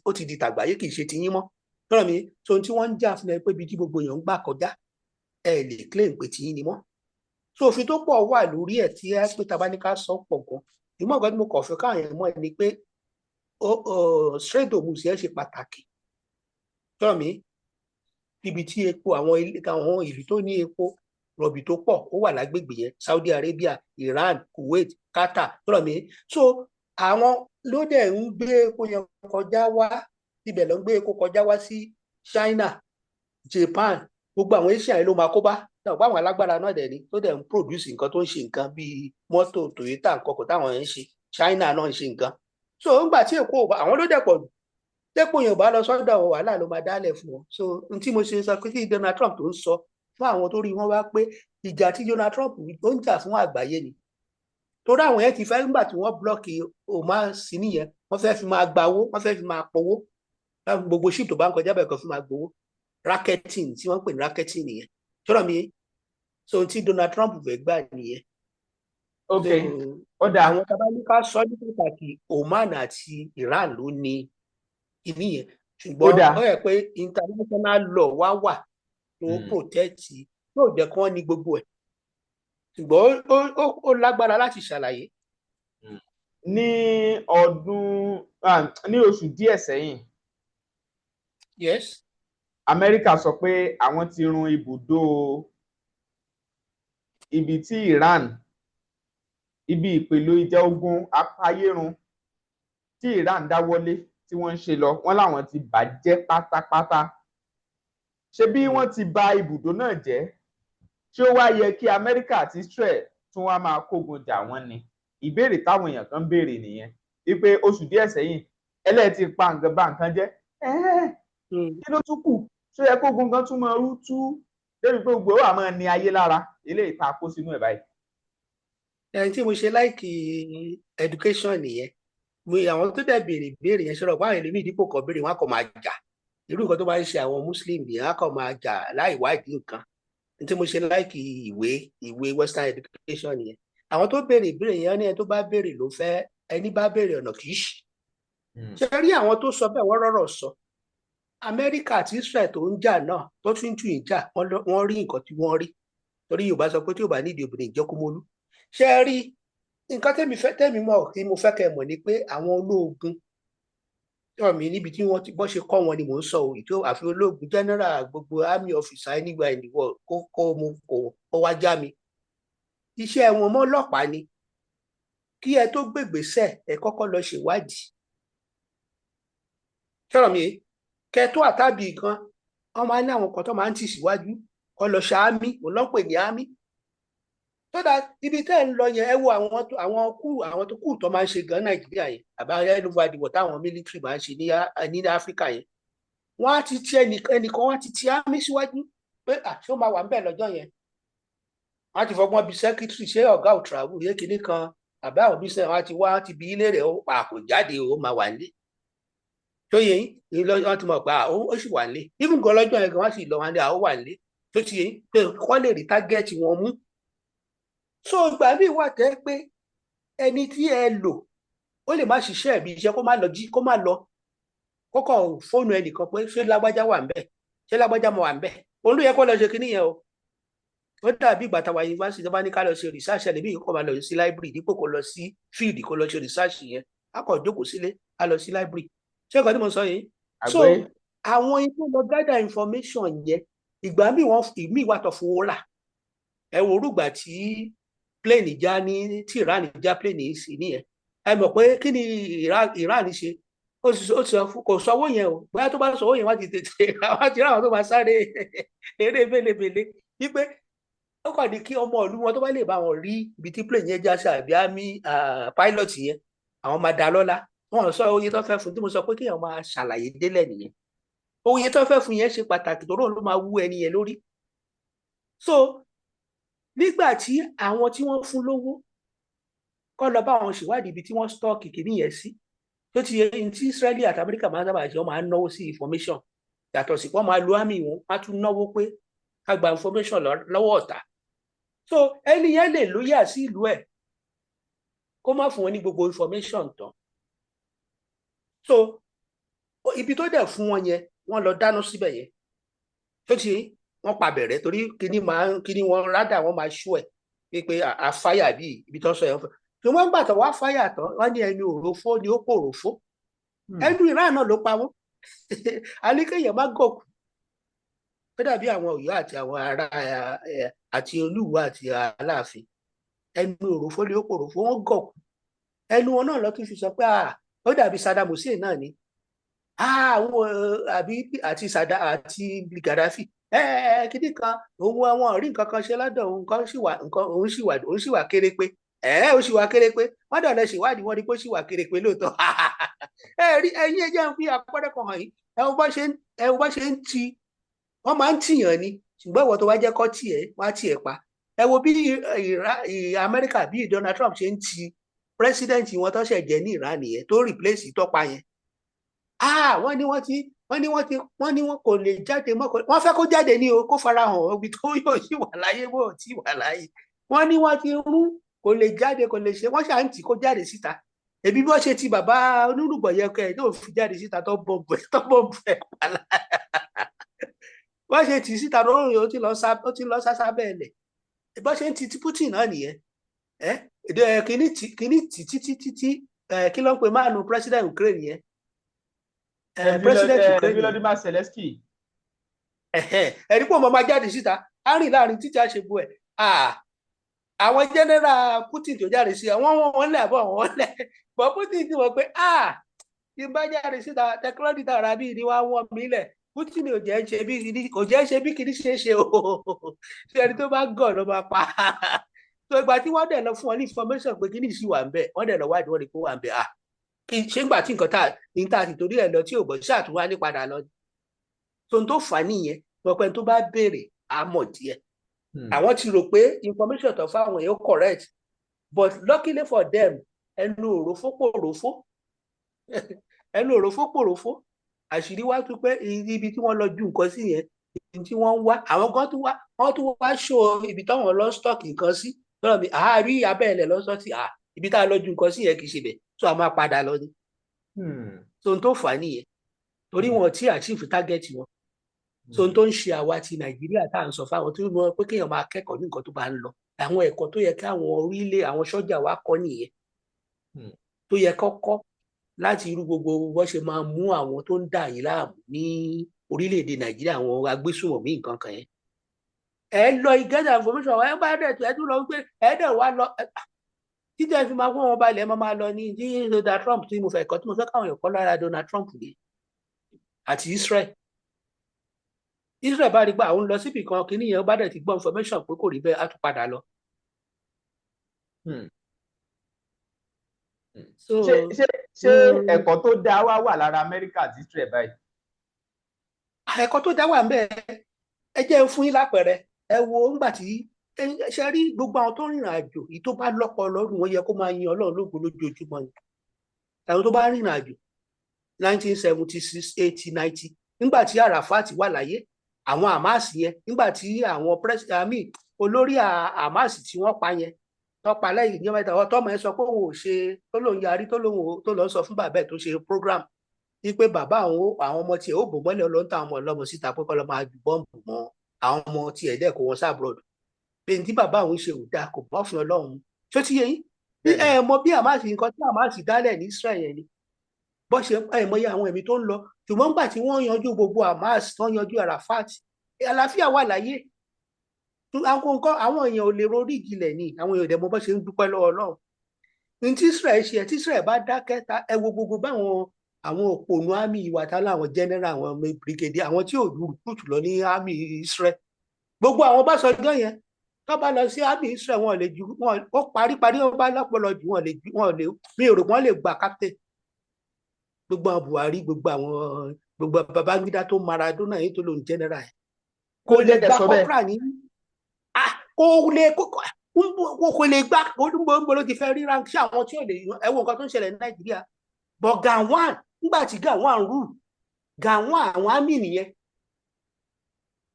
ó ti di tàgbáyé, kì í ṣe tiyín mọ́. Sọ̀rọ̀ mi, so ohun tí wọ́n ń jà fún ẹ pé ibi tí gbogbo èèyàn ń gbà kọjá, ẹ lè claim pé tiyín ni mọ́. So òfin tó pọ̀ wà lórí ẹ̀ tí ẹ pé tá a bá ní ká sọ pọ̀ gan. Ìmọ̀ nǹkan tí mo kàn fẹ́ káwọn èèyàn mọ̀ ni pé Strait Hormuz yẹn ṣe pàtàkì. Sọ̀rọ̀ mi, níbi tí epo, àwọn ìlú tó ní epo rọ̀bì tó pọ̀ ó wà lágbègbè yẹn: Saudi Arabia, Iran, Kuwait, Qatar. Sọ̀rọ̀ mi, so àwọn ló dẹ̀ ń gbé epo yẹn kọjá wá. Ibẹ̀ ló ń gbé epo kọjá wá sí China, Japan, gbogbo àwọn Asia yẹn ló máa kó bá náà. Báwọn alágbára náà dẹ̀ ni tó dẹ̀ ń produce nǹkan, tó ń ṣe nǹkan bíi mọ́tò Toyota, nǹkan kò táwọn yẹn ń ṣe. China náà ń ṣe nǹkan. So ńgbà tí èkó àwọn ló dẹ̀ pọ̀ jù, dépò yẹn ò bá lọ sọ́dọ̀ àwọn, wàhálà ló máa dálẹ̀ fún wọn. So n tí mo ṣe sọ pé kí Donald Trump tó ń sọ fún àwọn tó rí wọn wá pé ìjà tí Donald Trump tó ń jà fún àgbáyé ni, torí àwọn yẹn ti fẹ́, nígbà tí wọ́n block Oman sí nìyẹn, wọ́n fẹ́ fi máa gbawó, wọ́n fẹ́ fi máa pọwó. Gbogbo ship tó bá ń kọjá bẹ́ẹ̀ kan fi máa gbowó. Racketing tí wọ́n ń pè ní racketing nìyẹn. Sọ̀rọ̀ mi, so ohun tí Donald Trump fẹ́ gbà nìyẹn. Ok, ó dáa. Àwọn tá bá ní ká sọ ní pàtàkì, Oman àti Iran ló ní ìní yẹn, ṣùgbọ́n ó yẹ pé international law wá wà tó protect, yóò jẹ́ kí wọ́n ní gbogbo ẹ̀, ṣùgbọ́n ó lágbára láti ṣàlàyé. Ní ọdún, ní oṣù díẹ̀ sẹ́yìn, Amẹ́ríkà sọ pé àwọn ti run ibùdó ibi tí Iran, ibi ìpèlò ìjà ogun apayérun tí Iran dáwọ́lé tí wọ́n ń ṣe lọ, wọ́n láwọn ti bàjẹ́ pátápátá. Ṣé bí wọ́n ti bà ibùdó náà jẹ́, ṣé ó wá yẹ kí Amẹ́ríkà àti Israel tún wá máa kógun jà wọ́n ni? Ìbéèrè táwọn èèyàn kan ń béèrè nìyẹn, wípé oṣù díẹ̀ sẹ́yìn ẹlẹ́ẹ̀ ti pa nǹkan bá nǹkan jẹ́, kí ló tún kù? Ṣó yẹ kó gun gan tún máa rú tú débi pé gbogbo ẹ̀ wà máa ní ayé lára eléyìí tá a kó sínú ẹ̀ báyìí? Ẹni tí mo ṣe like education nìyẹn. Mo àwọn tó dẹ̀ béèrè béèrè yẹn ṣọlọ pé àwọn ẹlòmíì, dípò kọ béèrè, wọn á kọ máa jà. Irú nǹkan tó bá ń ṣe àwọn Muslim yẹn, á kọ máa jà láì wádìí nǹkan. Ní tí mo ṣe like ìwé western education nìyẹn. Àwọn tó béèrè ìbéèrè yẹn ní ẹni tó bá béèrè ló fẹ́, ẹni bá béèrè ọ̀nà kì í ṣì. Ṣe rí àwọn tó sọ bẹ́ẹ̀, wọ́n rọ́rọ̀ sọ. Amẹ́ríkà àti Israel tó ń jà náà, tó tún tún ìjà, wọ́n rí nǹkan tí wọ́n rí, torí Yorùbá sọ pé tí ò bá nídìí obìnrin, ìjọkúmólú. Ṣe rí nǹkan tẹ́mi fẹ́, tẹ́mi mọ̀ kí mo fẹ́ kẹ́ mọ̀ ni pé àwọn ológun mi níbi tí wọ́n ti bọ́ ṣe kọ́ wọn ni mò ń sọ òyì tó àfi ológun general, gbogbo army officer anywhere in the world, kó mo kó wá já mi. Iṣẹ́ wọn mọ́ ọlọ́pàá ni kí ẹ tó gbègbèsẹ̀, ẹ kọ́kọ́ lọ ṣèwádìí. Sọ̀rọ̀ mi kẹ tó àtàbí kan, wọ́n máa ń ní àwọn kan tó máa ń tì síwájú kọ́ lọ ṣe army, òun ló ń pè ní army, so that ibi tẹ́ ń lọ yẹn, ẹ wo àwọn tó kù tó máa ń ṣe gan Nàìjíríà yẹn, àbá all over the world, táwọn military máa ń ṣe ní Áfíríkà yẹn. Wọ́n á ti ti ẹnìkan, wọ́n á ti ti army síwájú pé àṣé ó máa wà níbẹ̀ lọ́jọ́ yẹn. Wọ́n á ti fọgbọ́n bí secretary, ṣé ọ̀gá ò travel yé kinní kan, àbá àwọn business, wọ́n á ti wá ti bí ilé rẹ̀, ó pa kò jáde, ó máa wà nílé tó yẹ yín. Wọ́n ti mọ̀ pé ó sì wà nílé. Even gan lọ́jọ́ yẹn gan, wọ́n sì lọ wọn ní ó wà nílé tó ti yẹ yín, pé kọ́ lè rí target wọn mú. So ìgbà míì wà tẹ́ pé ẹni tí ẹ lò, ó lè má ṣiṣẹ́ ẹ̀bí iṣẹ́, kó má lọ jí, kó má lọ kókò fóònù ẹnìkan pé ṣé lágbájá wà ń bẹ̀, ṣé lágbájá mọ̀ wà ń bẹ̀. Òun ló yẹ kó lọ ṣe kinní yẹn o. Ó dàbí ìgbà táwa yunifásitì tó bá ní ká lọ ṣe research, ẹlẹ́mìí kó máa lọ sí library dípò kó lọ sí field kó lọ ṣe research yẹn, á kàn jókòó sílé, á lọ sí library. Ṣé nǹkan tí mo sọ yìí? So àwọn ikú lọ gather information yẹn, ìgbà míì wọ́n ìmíì wà tó fowó rà. Ẹ wo orúgbà tí plane já ní, tí Iran já plane sí nìyẹn. Ẹ mọ̀ pé kí ni Iran ṣe? Ó sọ kò sọwọ́ yẹn o. Bóyá tó bá sọwọ́ yẹn, wọ́n ti tètè wọ́n ti ráwọn tó máa sáré eré belebele wípé ó kàn ní kí ọmọ ìlú wọn tó bá lè bá wọn rí ibi tí plane yẹn já sí, àbí army pilot yẹn, àwọn máa dá lọ́lá. Wọn sọ oye tó fẹ́ fún. Tí mo sọ pé kéèyàn máa ṣàlàyé délẹ̀ nìyẹn. Oye tó fẹ́ fún yẹn ṣe pàtàkì, tó ló máa wú ẹni yẹn lórí. So nígbà tí àwọn tí wọ́n fún lówó kọ́ lọ bá wọn ṣèwádìí ibi tí wọ́n stock kìíní yẹn sí, tó ti yẹ ní tí Israeli àti Amẹ́ríkà máa ń sábà ṣe, wọ́n máa ń náwó sí information. Yàtọ̀ sí wọ́n máa lo army wọn, wọ́n á tún náwó pé ká gba information lọ́wọ́ ọ̀tá. So ẹni yẹn lè lóyà sí ìlú ẹ̀, kó má fún wọn ní gbogbo information tán. So ibi tó dẹ̀ fún wọn yẹn, wọ́n lọ dáná síbẹ̀ yẹn, tó ti wọ́n pa bẹ̀rẹ̀, torí kíní máa kíní wọn rádà, wọ́n máa ṣú ẹ̀ pé a fáyà bíi ibi tó ń sọ yẹn fún. Tí wọ́n gbà tó wá fáyà tán, wọ́n ní ẹni òròfó ni ó pòròfó. Ẹnu Ìran náà ló pa wọ́n. Àníkéèyàn má gòkù. Ó dàbí àwọn Ọ̀yọ́ àti àwọn ará àti Olúwo àti Aláàfin, ẹnu òròfó ni ó pòròfó. Wọ́n gòkù, ẹnu wọn náà lọ tún fi sọ pé ó dàbí Saddam Hussein náà ni àwọn àbí àti Saddam àti Gaddafi kíní kan, òun àwọn rí nǹkan kan ṣe lọ́dọ̀ òun, nǹkan sì wà, nǹkan òun sì wà kéré pé ó sì wà kéré pé wọ́n dọ̀ lọ ṣèwádìí, wọ́n rí pé ó sì wà kéré pé lóòótọ́. Ẹ rí ẹ̀yin, ẹ jẹ́ ń fi àpẹẹrẹ kan hàn yín. Ẹ wo bá ṣe ń ti, wọ́n máa ń tìyàn ni, ṣùgbọ́n ìwọ tó wá jẹ́ kọ́ tiẹ̀ wá tiẹ̀ pa. Ẹ wo bí Amẹ́ríkà, bí Donald Trump ṣe ń ti president wọn tó ṣẹ̀ jẹ́ ní Iran yẹn, tó replace tọ́pa yẹn. Wọ́n ní wọ́n ti wọ́n ní wọ́n ti wọ́n ní wọ́n kò lè jáde mọ́. Wọ́n fẹ́ kó jáde ní o, kó farahàn ibi tó yóò sì wà láyé, bó ti wà láyé. Wọ́n ní wọ́n ti rún, kò lè jáde, kò lè ṣe. Wọ́n ṣà ń tì kó jáde síta. Èbí bí wọ́n ṣe ti bàbá onírùgbọ̀n yẹn kẹ́ ẹ̀ yóò fi jáde síta, tó bọ̀m̀bù ẹ̀ pàlà. Wọ́n ṣe tì síta lórí, ó ti lọ sá sábẹ́ ẹ̀lẹ̀. Bọ́n ṣe ń ti Putin náà nìyẹn. Ẹ kìíní tì títí títí, kí ló ń pe máàlù president Ukraine yẹn? President Ukraine, Volodymyr Zelensky. Ẹ̀rí pò mọ́ máa jáde síta, á rìn láàrin títí àṣegbó ẹ̀. Àwọn general Putin tó jáde sí àwọn wọn lẹ̀ àbọ̀ wọn lẹ̀ bọ́. Putin ti mọ̀ pé tí n bá jáde síta, technology tààrà bíi ni wàá wọ́n mi lẹ̀. Putin ò jẹ́ ṣe bí kò jẹ́ ṣe bí kìíní ṣe é ṣe o. Ṣé ẹni tó bá gọ̀ ló máa pa? So ìgbà tí wọ́n dẹ̀ lọ fún wọn ní information pé kíní sì wà ń bẹ̀, wọ́n dẹ̀ lọ wádìí, wọ́n rí pé wà ń bẹ̀. À kí ṣé ńgbà tí nǹkan tá ní tá a ti torí ẹ̀ lọ tí ò bọ̀ ṣáà tún wá ní padà lọ. So n tó fà á nìyẹn, pẹpẹ tó bá béèrè á mọ̀ díẹ̀. Àwọn ti rò pé information tó fáwọn yẹn correct, but luckily for them, ẹnu òròfó pòròfó, ẹnu òròfó pòròfó, àṣírí wá tún pé ibi tí wọ́n lọ ju nǹkan sí yẹn, ibi tí wọ́n ń wá, àwọn kan tún wá, wọ́n tún wá ṣó ibi táwọn lọ stock nǹkan sí lọ́rọ̀ mi àárí abẹ́ ilẹ̀ lọ sọ́ọ̀tì à ibi tá a lọ ju nǹkan sí yẹn kì í ṣe bẹ̀, tó a máa padà lọ ni. So n tó fà á nìyẹn, torí wọn tí achieve target wọn. So n tó ń ṣe àwa ti Nàìjíríà tá à ń sọ fáwọn tó mọ pé kéèyàn máa kẹ́kọ̀ọ́ ní nǹkan tó bá ń lọ, àwọn ẹ̀kọ́ tó yẹ kí àwọn orílẹ̀ àwọn sọ́jà wa kọ́ nìyẹn, tó yẹ kọ́kọ́ láti irú gbogbo bó ṣe máa mú àwọn tó ń dà yín láàmú ní orílẹ̀-èdè Nàìjíríà, àwọn agbésùnmọ̀mí nǹkan kan yẹn. Ẹ lọ get information, ẹ bá dẹ̀ ẹ tún lọ wípé ẹ dẹ̀ wá lọ títí ẹ fi máa kó wọn balẹ̀, ẹ máa lọ ní tí Donald Trump tí mo fẹ́ kọ́, tí mo fẹ́ káwọn èèyàn kọ́ lára Donald Trump ni àti Israel. Israel bá rí pé àwọn ń lọ síbì kan, kìíní yẹn, ó bá dẹ̀ ti gbọ́ information pé kò rí bẹ́ẹ̀, á tún padà lọ. So Ṣé ẹ̀kọ́ tó dáa wá wà lára Amẹ́ríkà àti Israel báyìí? Ẹ̀kọ́ tó dá wà ń bẹ̀, ẹ jẹ́ n fún yín lápẹẹrẹ. Ẹ wo ńgbà tí ṣe rí gbogbo àwọn tó rìnrìn àjò yìí, tó bá lọ́pọ̀ lọ́rùn, wọn yẹ kó máa yin Ọlọ́run lógo lójoojúmọ́ ni. Àwọn tó bá rìnrìn àjò 1976, 80, 90, nígbà tí Arafat wà láyé, àwọn Hamas yẹn, nígbà tí àwọn president olórí Hamas tí wọ́n pa yẹn, tó pa lẹ́yìn ní ọmọ tọmọ ẹ sọ pé òun ò ṣe, tó lóun yarí, tó lóun tó lọ sọ fún bàbá ẹ̀ tó ṣe program wípé bàbá àwọn ọmọ tiẹ̀ ó bò mọ́lẹ̀, ló ń ta àwọn ọmọ ọlọ́mọ síta pé kọ́ lọ́ máa ju bọ́ǹbù mọ́ àwọn ọmọ tiẹ̀, dẹ̀ kó wọn sí abroad, pé ní tí bàbá òun ṣe ò dáa, kò bọ́ fún Ọlọ́run. Ṣó ti yé yín? Ẹ mọ bí Hamas, nǹkan tí Hamas dálẹ̀ ní Israel yẹn ni bó ṣe ẹ mọ iye àwọn ẹ̀mí tó ń lọ. Ṣùgbọ́n nígbà tí wọ́n yanjú gbogbo Hamas, tó yanjú Arafat, àlàáfíà wà láyé. Àwọn nǹkan àwọn èèyàn ò lè rorí ìjìnlẹ̀ ni, àwọn èèyàn ò dẹ̀ mọ bó ṣe ń dúpẹ́ lọ́wọ́ Ọlọ́run ní tí Israel ṣe. Tí Israel bá dákẹ́ ta, ẹ wo gbogbo báwọn àwọn òpònú army ìwà tá láwọn general, àwọn brigadier, àwọn tí ò recruit lọ ní army Israel, gbogbo àwọn Ọbásanjọ́ yẹn, tó bá lọ sí army Israel, wọn lè ju wọn ó parí parí, wọn bá lọ́pọlọ jù, wọn lè ju wọn lè, mi ò rò wọn lè gba captain. Gbogbo àwọn Buhari, gbogbo àwọn, gbogbo Babangida tó Maradona yìí tó lòun general yẹn, kò lè gba corporal ní, kò lè kò lè gbá olúgbòǹgbò ló ti fẹ́ rí rank. Sí àwọn tí ò lè, ẹ wo nǹkan tó ń ṣẹlẹ̀ ní Nàìjíríà. But Gowon, nígbà tí Gowon rule, Gowon, àwọn army nìyẹn,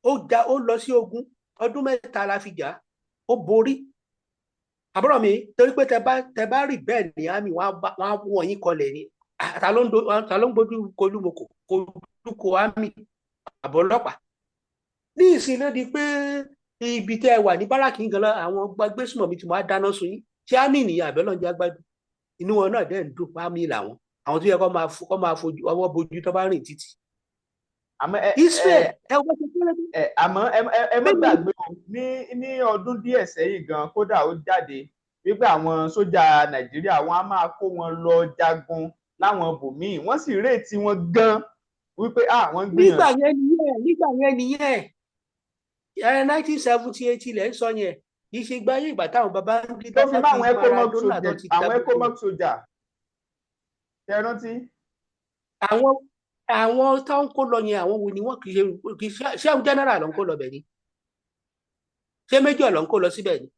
ó ja, ó lọ sí ogun, ọdún 3 la fi jà, ó borí. Àbúrò mi, torí pé tẹ bá rí bẹ́ẹ̀ ní army, wọn á wọ̀ yín kọlẹ̀ ni. Ta ló ń gbójú kolúmọkò kojú ko army àbọ̀ ọlọ́pàá ní ìsìn? Ló di pé ibi tẹ́ ẹ wà ní báràkì gan àwọn gbésùmọ̀mí tí wọ́n á dáná sun yín. Ṣé army nìyẹn àbẹ́lọ́njẹ́ agbádùn? Inú wọn náà dẹ̀ ń dùn, army làwọn, àwọn tó yẹ kó máa fojú ọwọ́ bojú tó bá rìn títì. Àmọ́ ẹ Israel, ẹ wọ́n ti kéré bí. Ẹ àmọ́ ẹ má gbàgbé o, ní ọdún díẹ̀ sẹ́yìn gan, kódà ó jáde wípé àwọn sójà Nàìjíríà, wọn á máa kó wọn lọ jagun láwọn ibòmíì, wọ́n sì rètí wọn gan wípé àwọn ń Nígbà gbìyànjú. yẹn nìyẹn, nígbà yẹn nìyẹn, ẹ 1970, 80 lẹ́ ń sọ yẹn, kì í ṣe gbáyé ìgbà táwọn baba ń gbé Tó fi mọ́ àwọn ECOMOG Maradona sójà tó ti àwọn dá gbogbo ECOMOG sójà, ṣe é rántí? Àwọn tó ń kó lọ yẹn, àwọn wo ni wọn? Kì í ṣe, kì í ṣe, ṣé àwọn general ló ń kó lọ bẹ̀ ni? Ṣé major ló ń kó lọ síbẹ̀ ni?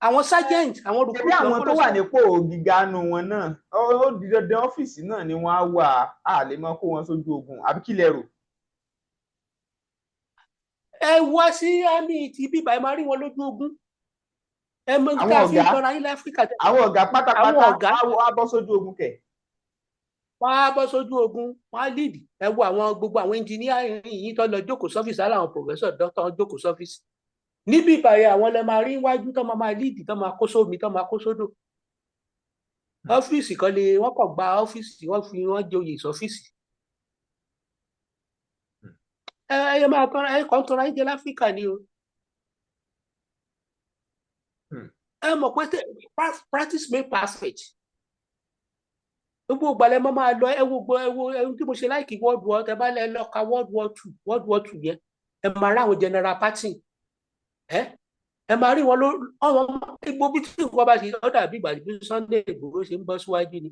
Àwọn sergeant, àwọn Ṣebí recruit ló ń àwọn kó tó lọ wà síbẹ̀. nípò gíga nu wọn náà, ó di dandan, ọ́fíìsì náà ni wọ́n á wà, á lè mọ kó wọn sójú ogun, àbí kí lẹ rò? Ẹ wá sí army ti bíbá, ẹ máa rí wọn lójú ogun. Ẹ mọ Àwọn tá a fi ń ọ̀gá tọra yín láfíríkà àwọn ọ̀gá pátápátá. Àwọn ọ̀gá. Wá bọ́ sójú ogun kẹ̀. Wọ́n á bọ́ sójú ogun, wọ́n á lead. Ẹ wo àwọn gbogbo àwọn engineer yìí tó lọ jókòó sọ́fíìsì, aláwọn professor, doctor jókòó sọ́fíìsì níbí ìbàyẹ̀, àwọn lẹ máa rí iwájú tó máa lead, tó máa kó sómi, tó máa kó sódò. Ọ́fíìsì kan lè wọ́n kàn gba ọ́fíìsì, wọ́n fi wọ́n joyè sọ́fíìsì. Ẹ máa tọ́ra, ẹ kàn tọ́ra yín jẹ láfíríkà ni o. Ẹ mọ̀ pé practice make perfect. Gbogbo ìgbàlẹ̀ mọ́ máa lọ. Ẹ wo gbọ́, ẹ wo ẹni tí mo ṣe láìkí world war, tẹ bá lẹ lọ ka World War II, World War II yẹn, ẹ máa rá àwọn General Patton ẹ Ẹ máa rí wọn ló ọmọ gbogbo bí tí nǹkan bá ṣe, ó dàbí ìgbà bí Sunday Igboho ṣe ń bọ́ síwájú ni.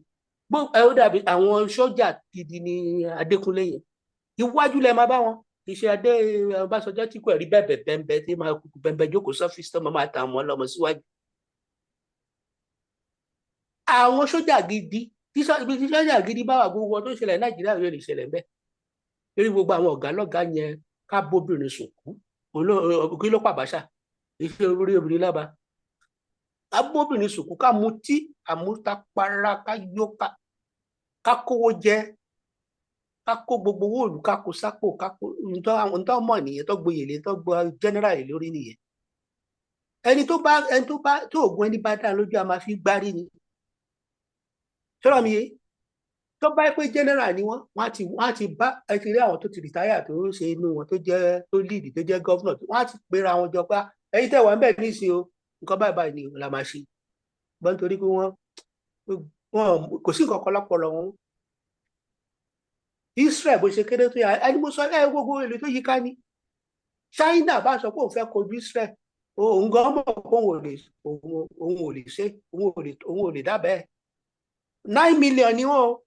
Ẹ ó dàbí àwọn sójà gidi ní Adékúnlé yẹn, iwájú lẹ máa bá wọn. Iṣẹ́ Adé Ọbásanjọ́ tí kò rí bẹ́ẹ̀ bẹ́ẹ̀ tí máa kúkú bẹ́ẹ̀ jókòó sọ́fíìsì tó máa ta àwọn ọlọ́mọ síwájú. Àwọn sójà gidi, tí sójà gidi bá wà, gbogbo tó ṣẹlẹ̀ Nàìjíríà yóò lè ṣẹlẹ̀ bẹ́ẹ̀. Lórí gbogbo àwọn ọ̀gá lọ́gá yẹn, ká bóbìnrin sùn kú, kí ló pàbáṣà iṣẹ́ orí obìnrin lába, ká bóbìnrin sùn kú, ká mutí àmútapara, ká yó, ká kówó jẹ, ká kó gbogbo owó òlù, ká kó sápò, ká kó ntọ́ mọ̀ nìyẹn, tó gboyè lé, tó gbọ́ general lórí nìyẹn. Ẹni tó bá tó oògùn ẹni bá dá lójú, a máa fi gbárí ni. Sọ́rọ̀ mi yé, tó bá pé general ni wọ́n, wọ́n á ti bá ẹ ti rí àwọn tó ti retire, tó ń ṣe inú wọn, tó jẹ́ tó lead, tó jẹ́ governor, wọ́n á ti pera wọn jọ pé ẹ̀yin tẹ́ wà ń bẹ̀ nísìnyí o, nǹkan báyìí báyìí ni la máa ṣe. Gbọ́n nítorí pé wọ́n kò sí nǹkan kan lọ́pọlọ wọn. Israel bó ṣe kéré tó yà, ẹni mo sọ ẹ, gbogbo ìlú tó yíká ní China bá sọ pé òun fẹ́ kojú Israel, òun gan mọ̀ pé òun ò lè ṣe, òun ò lè dábẹ́. 9 million ni wọ́n o.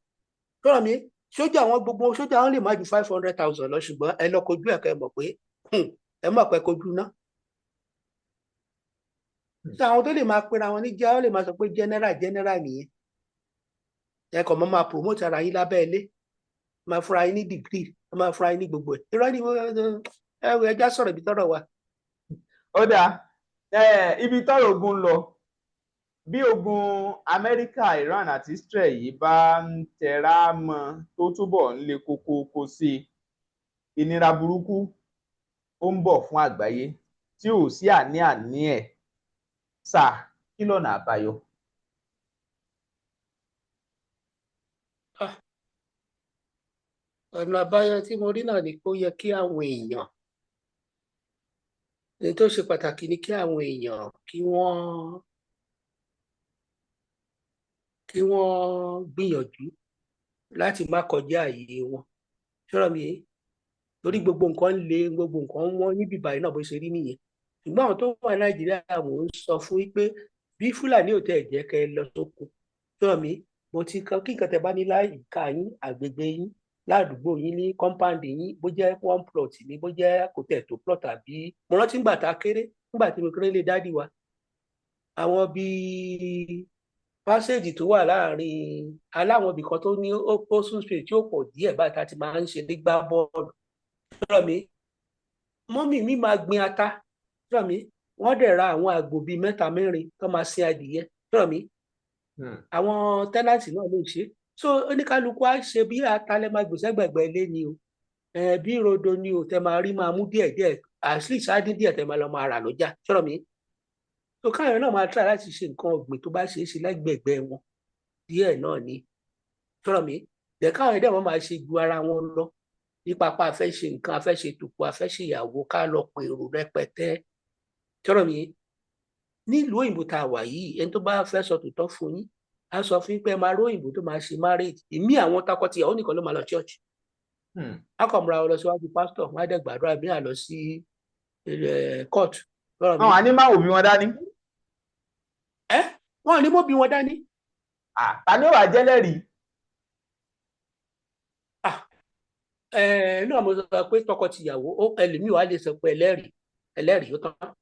Tọ́rọ̀ mi, sójà wọn, gbogbo sójà wọn lè má ju 500,000 lọ, ṣùgbọ́n ẹ lọ kojú ẹ̀kẹ́, mọ̀ pé ẹ mọ̀ pé kojú ná. Ṣé àwọn tó lè máa pera wọn ní jẹ́, ó lè máa sọ pé general general nìyẹn? Ẹ kàn máa promote ara yín lábẹ́ ilé, máa fúnra yín ní degree, máa fúnra yín ní gbogbo ẹ̀. Irọ́ ni. Ẹ ẹja sọ̀rọ̀ ibi tọ́rọ̀ wà. Ó dáa, ibi tọ́rọ̀ ogun lọ, bí ogun Amẹ́ríkà, Iran àti Israel yìí bá ń tẹra mọ́, tó túbọ̀ ń le koko sí i, ìnira burúkú ó ń bọ̀ fún àgbáyé tí ò sí àní-àní ẹ̀ sáà. Kí lọ́nà àbáyọ? Ọ̀nà àbáyọ tí mo rí náà ni pé ó yẹ kí àwọn èèyàn, èyí tó ṣe pàtàkì ni kí àwọn èèyàn kí wọ́n gbìyànjú láti má kọjá àyè wọn. Ṣọ́rọ̀ mi yé, torí gbogbo nǹkan ń le, gbogbo nǹkan wọ́n níbi báyìí náà, bó ṣe rí nìyẹn. Ṣùgbọ́n àwọn tó wà Nàìjíríà, mò ń sọ fún yín pé bí Fúlàní ò tẹ̀ jẹ́ kẹ́ ẹ lọ sóko, ṣọ́rọ̀ mi, mo ti kan kí nǹkan tẹ́ bá ní láyìíká yín, àgbègbè yín, ládùúgbò yín, ní compound yín, bó jẹ́ one plot ni, bó jẹ́ kò tẹ̀ tó plot. Àbí mo rántí nígbà tá a kéré, nígbà tí mo kéré lé daddy wa, àwọn bíi passage tó wà láàrin aláwọn ibì kan tó ní open space tí ó pọ̀ díẹ̀ báyìí tá a ti máa ń ṣe gbá bọ́ọ̀lù, sọ̀rọ̀ mi, mummy mi máa gbin ata, sọ̀rọ̀ mi, wọ́n dẹ̀ ra àwọn àgbò bíi mẹ́ta mẹ́rin tó máa sin adìyẹ, sọ̀rọ̀ mi, àwọn tenant náà lè ṣe. So oníkálukú á ṣe bí ata lẹ máa gbèsè gbẹgbẹ ilé ni o, bí rodo ni o, tẹ máa rí máa mú díẹ̀ díẹ̀, at least á dín díẹ̀ tẹ máa lọ máa rà lọ́jà, sọ̀rọ̀ mi. So káyọ̀ náà máa try láti ṣe nǹkan ọ̀gbìn tó bá ṣe é ṣe lágbègbè wọn díẹ̀ náà ni, sọ̀rọ̀ mi dẹ̀, káwọn ẹ̀dẹ̀ wọn máa ṣe ju ara wọn lọ nípa pa afẹ́ ṣe nǹkan, afẹ́ ṣe tòkù, afẹ́ ṣe ìyàwó, ká lọ pèrò rẹpẹtẹ, sọ̀rọ̀ mi. Nílùú òyìnbó tá a wà yìí, ẹni tó bá fẹ́ sọ tòótọ́ fún yín, á sọ fún yín pé ẹ máa róyìnbó tó máa ṣe marriage ìmí, àwọn takọtìyàwó nìkan ló máa lọ church. Á kàn múra wọn lọ síwájú pásítọ̀, wọn á dẹ̀ gbàdúrà, bí à lọ sí court. Sọ̀rọ̀ mi. Àwọn àní máa wò bí wọn dání. Ẹ wọn ò ní mọ́ bí wọn dání. Ta ni ó wà jẹ́lẹ́rìí? Ẹ náà mo sọ pé tọkọtìyàwó ó, ẹlòmíì wàá lè sọ pé ẹlẹ́rìí, ẹlẹ́rìí, ó tán.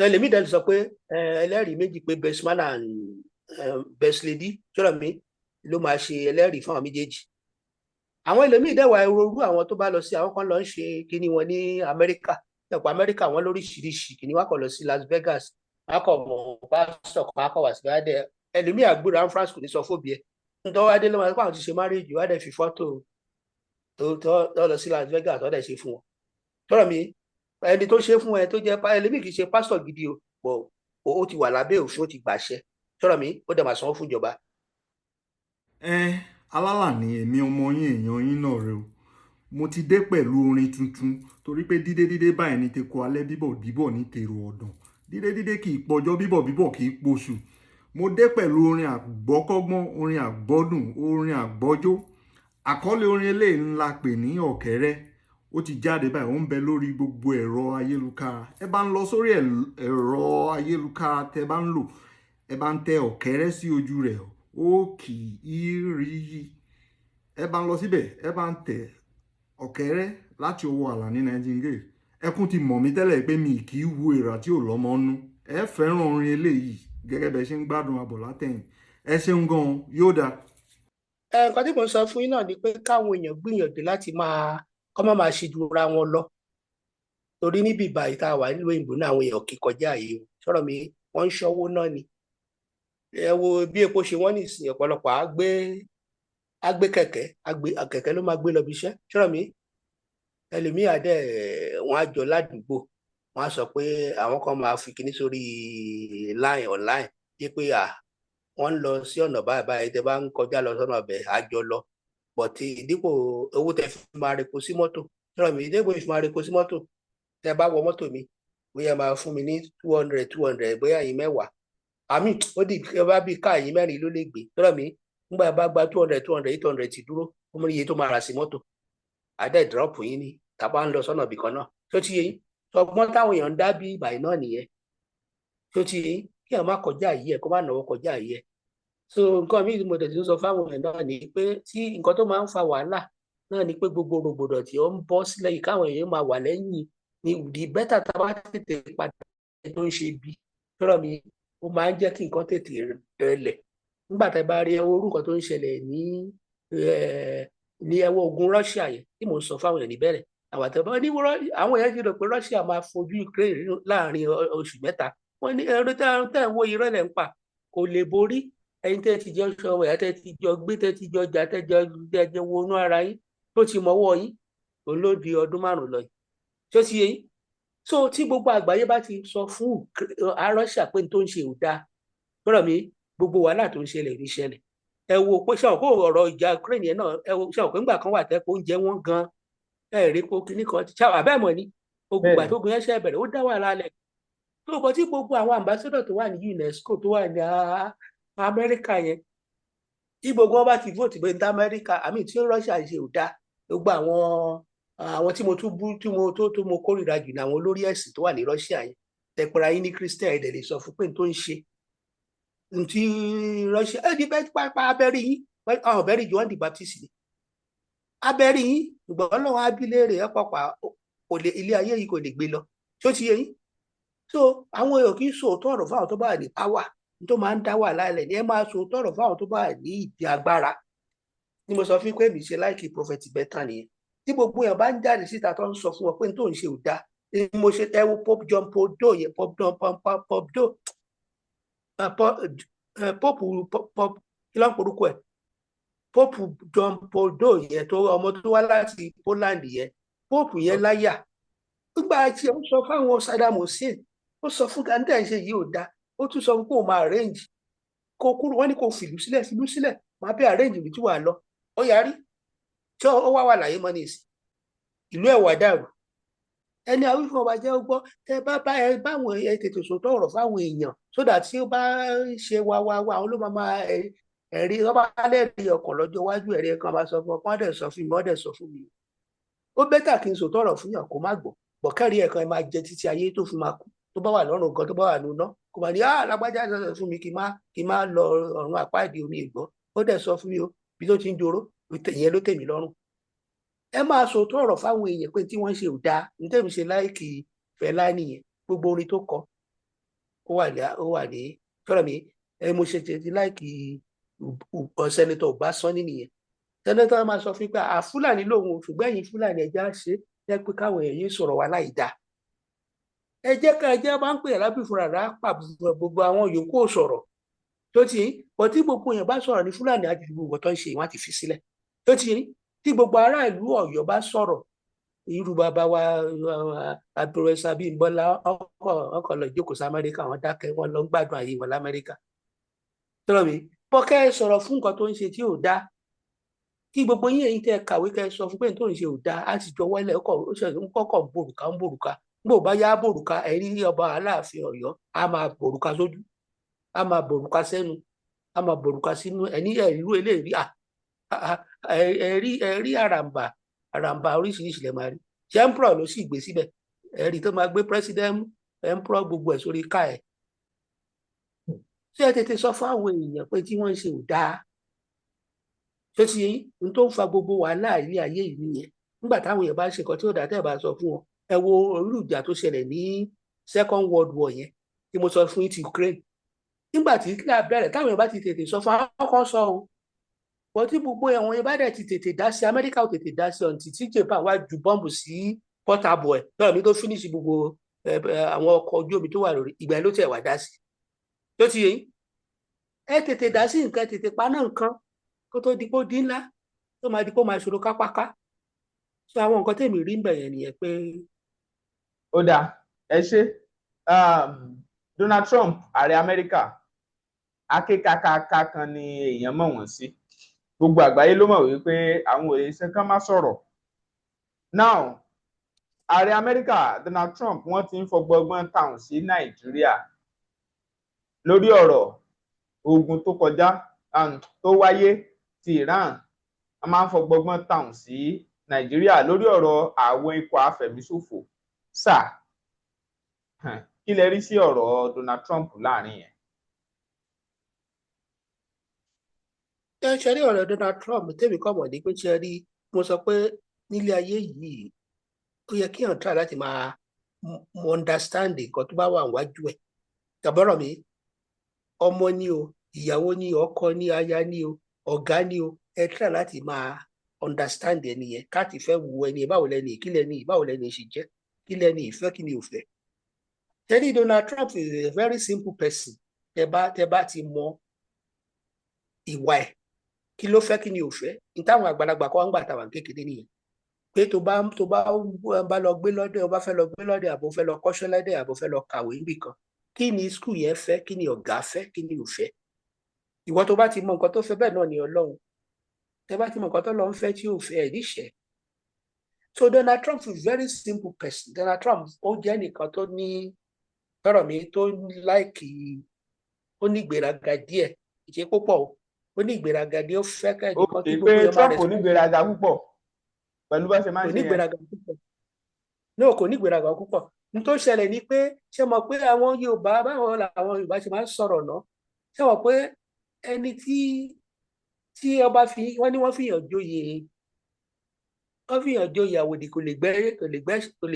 Ẹlòmíì dẹ̀ lè sọ pé ẹlẹ́rìí méjì, pé best man and best lady, sọ̀rọ̀ mi, ló máa ṣe ẹlẹ́rìí fún àwọn méjèèjì. Àwọn ẹlòmíì dẹ̀ wà irú àwọn tó bá lọ sí, àwọn kan lọ ń ṣe kíní wọn ní Amẹ́ríkà, ẹ̀pọ̀ Amẹ́ríkà wọn lóríṣiríṣi kíní wọn kàn lọ sí Las Vegas, wọn kàn mọ̀ pásítọ̀ kan, á kàn wá sí báyà dẹ̀, ẹlòmíì àgbúrò France kò ní sọ fóbi ẹ̀ nítorí wá dé ló máa ń pa àwọn ti ṣe marriage, wá dẹ̀ fi fọ́tò tó lọ sí Las Vegas tó dẹ̀ ṣe fún wọn. Tọ́rọ̀ mi, ẹni tó ṣe fún ẹ tó jẹ́ ẹlòmíì kì í ṣe pásítọ̀ gidi o, bọ̀ ó ti wà lábẹ́ òfin, ó ti gbàṣẹ, tọ́rọ̀ mi, ó dẹ̀ máa sanwó fún ìjọba. Ẹ alálàní, èmi ọmọ yín, èèyàn yín náà rẹ o. Mo ti dé pẹ̀lú orin tuntun, torí pé dídé dídé báyìí ní teku alẹ́, bíbọ̀ bíbọ̀ ní tèrò ọ̀dàn, dídé dídé kì í pọjọ́, bíbọ̀ bíbọ̀ kì í poṣù. Mo dé pẹ̀lú orin àgbọ́kọ́gbọ́n, orin àgbọ́dùn, orin àgbọ́jó. Àkọlé orin eléyìí ńlá pè ní Ọ̀kẹ́rẹ́. Ó ti jáde báyìí, ó ń bẹ lórí gbogbo ẹ̀rọ ayélukára. Ẹ bá ń lọ sórí ẹ̀rọ ayélukára tẹ bá ń lò, ẹ bá ń tẹ ọ̀kẹ́rẹ́ sí ojú rẹ̀, ó kì í rí yí. Ẹ bá ń lọ síbẹ̀, ẹ bá ń tẹ ọ̀kẹ́rẹ́ láti ọwọ́ Àlàní Nightingale. Ẹkún ti mọ̀ mí tẹ́lẹ̀ pé mi kì í wo èrà tí ò lọ́mọ nú. Ẹ fẹ́ràn orin eléyìí gẹ́gẹ́ bẹ́ẹ̀ ṣe ń gbádùn abọ̀ látẹ̀yìn. Ẹ ṣeun gan-an, yóò dáa. Nǹkan tí mo ń sọ fún yín náà ni pé káwọn èèyàn gbìyànjú láti máa kọ́ má máa ṣe jura wọn lọ, torí níbi ìbàyí tá a wà nílùú òyìnbó náà, àwọn èèyàn kì í kọjá àyè o. Sọ̀rọ̀ mi, wọ́n ń ṣọ́wó náà ni. Ẹ wo bí epo ṣe wọ́n nìsín, ọ̀pọ̀lọpọ̀ á gbé kẹ̀kẹ́, á gbé kẹ̀kẹ́ ló máa gbé lọ bí iṣẹ́. Sọ̀rọ̀ mi, ẹlòmíì á dẹ̀ wọ́n á jọ ládùúgbò, wọ́n á sọ pé àwọn kan máa fi kinní sórí line online yé pé à wọ́n ń lọ sí ọ̀nà báyìí báyìí, tẹ́ bá ń kọjá lọ sọ́nà ọbẹ̀ á jọ lọ, but dípò owó tẹ́ fi máa repo sí mọ́tò, sọ̀rọ̀ mi, dípò fi máa repo sí mọ́tò, tẹ́ bá wọ mọ́tò mi, bóyá máa fún mi ní 200 200, bóyá ẹ̀yin 10, àmì ó di ẹ bá bí ká ẹ̀yin 4 ló lè gbé. Sọ̀rọ̀ mi, nígbà bá gba 200 200, 800 ti dúró, ó mú iye tó máa rà sí mọ́tò, àdá ìdírọ́pù yín ni tàbá ń lọ sọ́nà ibìkan náà. Tó ti yé yín? Ọgbọ́n táwọn èèyàn ń dá bí ìbàyìí náà nìyẹn. Tó ti yé yín? Kí èèyàn má kọjá yìí ẹ, kó má náwó kọjá yìí ẹ. So nǹkan míì tí mo tẹ̀sí ń sọ fáwọn èèyàn náà ni pé tí nǹkan tó máa ń fa wàhálà náà ni pé gbogbo rògbòdò tí ó ń bọ́ sílẹ̀ yìí, káwọn èèyàn máa wà lẹ́yìn ni the better. Tá a bá tètè padà tó ń ṣe bí tọ́rọ̀ mi, ó máa ń jẹ́ kí nǹkan tètè rẹlẹ̀. Nígbà tá a bá rí orúkọ tó ń ṣẹlẹ̀ ní ẹwọ́ ogun Russia yẹn tí mò ń sọ fáwọn èèyàn níbẹ̀rẹ̀, àwọn àtẹ̀bọ́ ní àwọn èèyàn ti rò pé Russia máa fojú Ukraine láàrin oṣù 3. Wọ́n ní ẹ̀rọ tẹ́ ń wo irọ́ lẹ̀ ń pa, kò lè borí. Ẹ̀yin tẹ́ ti jọ sọ ẹ̀yà, tẹ́ ti jọ gbé, tẹ́ ti jọ jà, tẹ́ jọ wọnú ara yín, tó ti mọ́wọ́ yín, òun ló di ọdún 5 lọ yìí. Tó ti yé yín? So tí gbogbo àgbáyé bá ti sọ fún Russia pé n tó ń ṣe ò dáa, gbọ́dọ̀ mi, gbogbo wàhálà tó ń ṣẹlẹ̀ ní ṣẹlẹ̀. Ẹ wo pé ṣé àwọn ọ̀rọ̀ ìjà Ukraine yẹn náà, ẹ wo ṣé àwọn pé ńgbà kan wà tẹ́ pé oúnjẹ wọn gan, ẹ rí pé kinní kan ṣáà àbẹ́ mọ̀ ni ogun ìgbà tó gun yẹn ṣe bẹ̀rẹ̀, ó dá wàhálà lẹ̀ tó bọ́ tí gbogbo àwọn ambassador tó wà ní UNESCO, tó wà ní Amẹ́ríkà yẹn, tí gbogbo wọn bá ti vote pé ní Amẹ́ríkà àmì tí Russia ṣe ò dáa, gbogbo àwọn tí mo tún bú, tí mo tó tó mo kórìíra jù ní àwọn olórí ẹ̀sìn tó wà ní Russia yẹn. Tẹpẹra yín ní Christian, ẹ̀dẹ̀ lè sọ fún pé n tó ń ṣe ntí Russia ẹ̀ ní bẹ́ẹ̀ pápá abẹ́rí yín, àwọn abẹ́rí John the Baptist ni abẹ́rí yín, ìgbà Ọlọ́run abilé rẹ̀ ẹ̀ pàpà kò lè ilé ayé yìí kò lè gbé lọ. Tó ti yé yín? So àwọn èèyàn kì í sòótọ́ ọ̀rọ̀ fáwọn tó bá wà ní power tó máa ń dá wàhálà lẹ̀ ní. Ẹ máa sòótọ́ ọ̀rọ̀ fáwọn tó bá wà ní ìdí agbára. Ni mo sọ fún pé mi ṣe láìkí Prophet Bẹ́tà nìyẹn, tí gbogbo èèyàn bá ń jáde síta tó ń sọ fún wọn pé n tó ń ṣe ò dáa. Ni mo ṣe ẹ wo Pope John Paul II yẹn, Pope John Paul II, Pope Pope kí ló ń porúkọ ẹ, Pope John Paul II yẹn, tó ọmọ tó wá láti Poland yẹn, Pope yẹn láyà nígbà tí ó sọ fáwọn Saddam Hussein, ó sọ fún gandhi ṣe yìí ò dáa, ó tún sọ fún kó máa arrange kó kúrò, wọn ní kó fìlú sílẹ̀, fìlú sílẹ̀, máa bẹ arrange ibi tí wàá lọ. Ó yarí tí ó wá wà láyé mọ́ nísìn, ìlú ẹ̀wà dàrú. Ẹni àwífún ọba jẹ́ ó gbọ́. Tẹ bá bá ẹ báwọn ẹ tètè sòótọ́ ọ̀rọ̀ fáwọn èèyàn sódà tí ó bá ṣe wá wá wá, àwọn ló máa máa ẹ̀rí ọba lẹ́rìí ọkàn lọ́jọ́ iwájú, ẹ̀rí ẹ̀kan máa sọ fún ọ, wọ́n dẹ̀ sọ fún mi, wọ́n dẹ̀ sọ fún mi. Ó better kí n sòótọ́ ọ̀rọ̀ fún yàn kó má gbọ́, bọ̀kẹ́rì ẹ̀kan ẹ máa jẹ títí ayé tó fi máa kú, tó bá wà lọ́rùn gan, tó bá wà nùnà, kó máa ní ah lágbájá sọ fún mi kí n má lọ ọ̀run àpáàdé omi ìgbọ́, ó dẹ̀ sọ fún mi o, bí tó ti ń joró, ìyẹn ló tèmi lọ́rùn. Ẹ máa sòótọ́ ọ̀rọ̀ fáwọn èèyàn pé tí wọ́n ṣe ò dáa. Ní tèmi ṣe láìkì Fẹlá nìyẹn, gbogbo orin tó kọ ó wà ní fẹ́ràn mi. Ẹ mo ṣe ti láìkì Senator Ọbásanní nìyẹn. Senator máa sọ fún pé à Fúlàní lòun, ṣùgbọ́n ẹ̀yin Fúlàní ẹja ṣe jẹ́ pé káwọn èèyàn yìí sọ̀rọ̀ wa láì dáa. Ẹ jẹ́ ká ẹ jẹ́ bá ń pè é lábìfúnra rà pa gbogbo àwọn yòókù sọ̀rọ̀ tó ti yín bọ̀. Tí gbogbo èèyàn bá sọ̀rọ̀ ní Fúlàní àti gbogbo tó ń ṣe, wọ́n ti fi sílẹ̀. Tó ti yín? Tí gbogbo ará ìlú Ọ̀yọ́ bá sọ̀rọ̀, irú bàbá wa Professor Abímbọ́lá ọkọ̀ lọ jókòó sí Amẹ́ríkà, wọ́n dákẹ́, wọ́n lọ ń gbádùn ayé wọn l'Amẹ́ríkà. Tọ́lọ́ mi bọ́kẹ́ sọ̀rọ̀ fún nǹkan tó ń ṣe tí ò dáa, kí gbogbo yín èyí tẹ́ kàwé kẹ́ sọ fún pé tó ń ṣe ò dáa, á sì jọ wọlé ọkọ̀ ó ṣe ń kọ́kọ́ bòrùka ń bòrùka gbò bá yá bòrùka. Ẹ̀rí ọba Aláàfin Ọ̀yọ́ á máa bòrùka sójú, á máa bòrùka sẹ́nu, á máa bòrùka sínú ẹni ẹ̀rú eléyìí, ẹ̀rí ẹ̀rí àràǹbà àràǹbà oríṣiríṣi lè máa rí. Ṣé emperor ló sì gbé síbẹ̀? Ẹ̀rí tó máa gbé president, emperor, gbogbo ẹ̀ sórí ká ẹ̀. Ṣé ẹ tètè sọ fún àwọn èèyàn pé tí wọ́n ń ṣe ò dáa? Ṣé ti yẹn n tó ń fa gbogbo wàhálà ilé ayé yìí nìyẹn? Nígbà táwọn èèyàn bá ń ṣe nǹkan tí ò dáa, tẹ́ ẹ̀ bá sọ fún wọn. Ẹ wo irú ìjà tó ṣẹlẹ̀ ní Second World War yẹn tí mo sọ fún yín, ti Ukraine, nígbà tí Hitler bẹ̀rẹ̀. Táwọn èèyàn bá ti tètè sọ fún àwọn kan sọ o, wọ́n tí gbogbo ẹ̀wọ̀n yẹn bá dẹ̀ ti tètè dá sí, Amẹ́ríkà ò tètè dá sí ọ̀ǹtí tí Japan wá ju bọ́ǹbù sí Port Harbour ẹ̀ lọ́rọ̀ mi tó finish gbogbo àwọn ọkọ̀ ojú omi tó wà lórí. Ìgbà yẹn ló tẹ̀ wá dá sí. Tó ti yẹ yín, ẹ tètè dá sí nǹkan, tètè paná nǹkan kó tó di pé ó dín ńlá, tó máa di pé ó máa ṣòro kápáká. So àwọn nǹkan tèmi rí ń bẹ̀ yẹn nìyẹn pé. Ó dáa, ẹ ṣe. Donald Trump, ààrẹ Amẹ́ríkà, akékakaka kan ni èèyàn mọ̀ wọ́n sí. Gbogbo àgbáyé ló mọ̀ wípé àwọn ò lè ṣe kán má sọ̀rọ̀. Now, ààrẹ Amẹ́ríkà Donald Trump, wọ́n ti ń fọgbọ́gbọ́n táwọn sí Nàìjíríà lórí ọ̀rọ̀ ogun tó kọjá tó wáyé ti Iran. A máa ń fọgbọ́gbọ́n táwọn sí Nàìjíríà lórí ọ̀rọ̀ àwọn ikọ̀ afẹ̀míṣòfò. Sáà, kí lẹ rí sí ọ̀rọ̀ Donald Trump láàrin yẹn? Ẹ ṣe rí ọ̀rọ̀ Donald Trump, tèmi kọ́ mọ̀ ní pé, ṣe rí, mo sọ pé nílé ayé yìí, ó yẹ kí èèyàn try láti máa understand nǹkan tó bá wà níwájú ẹ̀. Tàbọ̀rọ̀ mi, ọmọ ni o, ìyàwó ni o, ọkọ ni, aya ni o, ọ̀gá ni o, ẹ try láti máa understand ẹni yẹn, káàtì fẹ́ wo ẹni yẹn, báwo lẹni, kí lẹni, báwo lẹni ṣe jẹ́, kí lẹni ìfẹ́, kí ni ò fẹ́. Tẹ́lí Donald Trump is a very simple person. Tẹ bá ti mọ ìwà ẹ̀, kí ló fẹ́, kí ni ò fẹ́, ní táwọn àgbàlagbà kọ́ ń gbà táwọn kékeré nìyẹn, pé tó bá lọ gbé lọ́dẹ̀, ó bá fẹ́ lọ gbé lọ́dẹ̀, àbò fẹ́ lọ kọ́ṣẹ́ lọ́dẹ̀, àbò fẹ́ lọ kàwé níbì kan, kí ni school yẹn fẹ́, kí ni ọ̀gá fẹ́, kí ni ò fẹ́. Ìwọ tó bá ti mọ nǹkan tó fẹ́, bẹ́ẹ̀ náà ni Ọlọ́run. Tẹ bá ti mọ nǹkan tó lọ ń fẹ́ tí ò fẹ́, ẹ̀ níṣẹ́. So Donald Trump is very simple person. Donald Trump, ó jẹ́ nìkan tó ní tọrọ mi tó like, ó ní ìgbéraga díẹ̀, ìṣe púpọ̀ o, ó ní ìgbéraga díẹ̀, ó fẹ́ kẹ́ẹ̀kan kí gbogbo yẹn máa Trump ò ní ìgbéraga púpọ̀ pẹ̀lú bá ṣe máa ń kò ṣe ní yẹn. Ìgbéraga púpọ̀ no, kò ní ìgbéraga púpọ̀. N tó ṣẹlẹ̀ ni pé, ṣé mọ̀ pé àwọn Yorùbá, báwo làwọn Yorùbá ṣe máa ń sọ̀rọ̀ náà? Ṣé mọ̀ pé ẹni tí ọba fi wọ́n ní wọ́n fi yàn joyè àwòdì, kò lè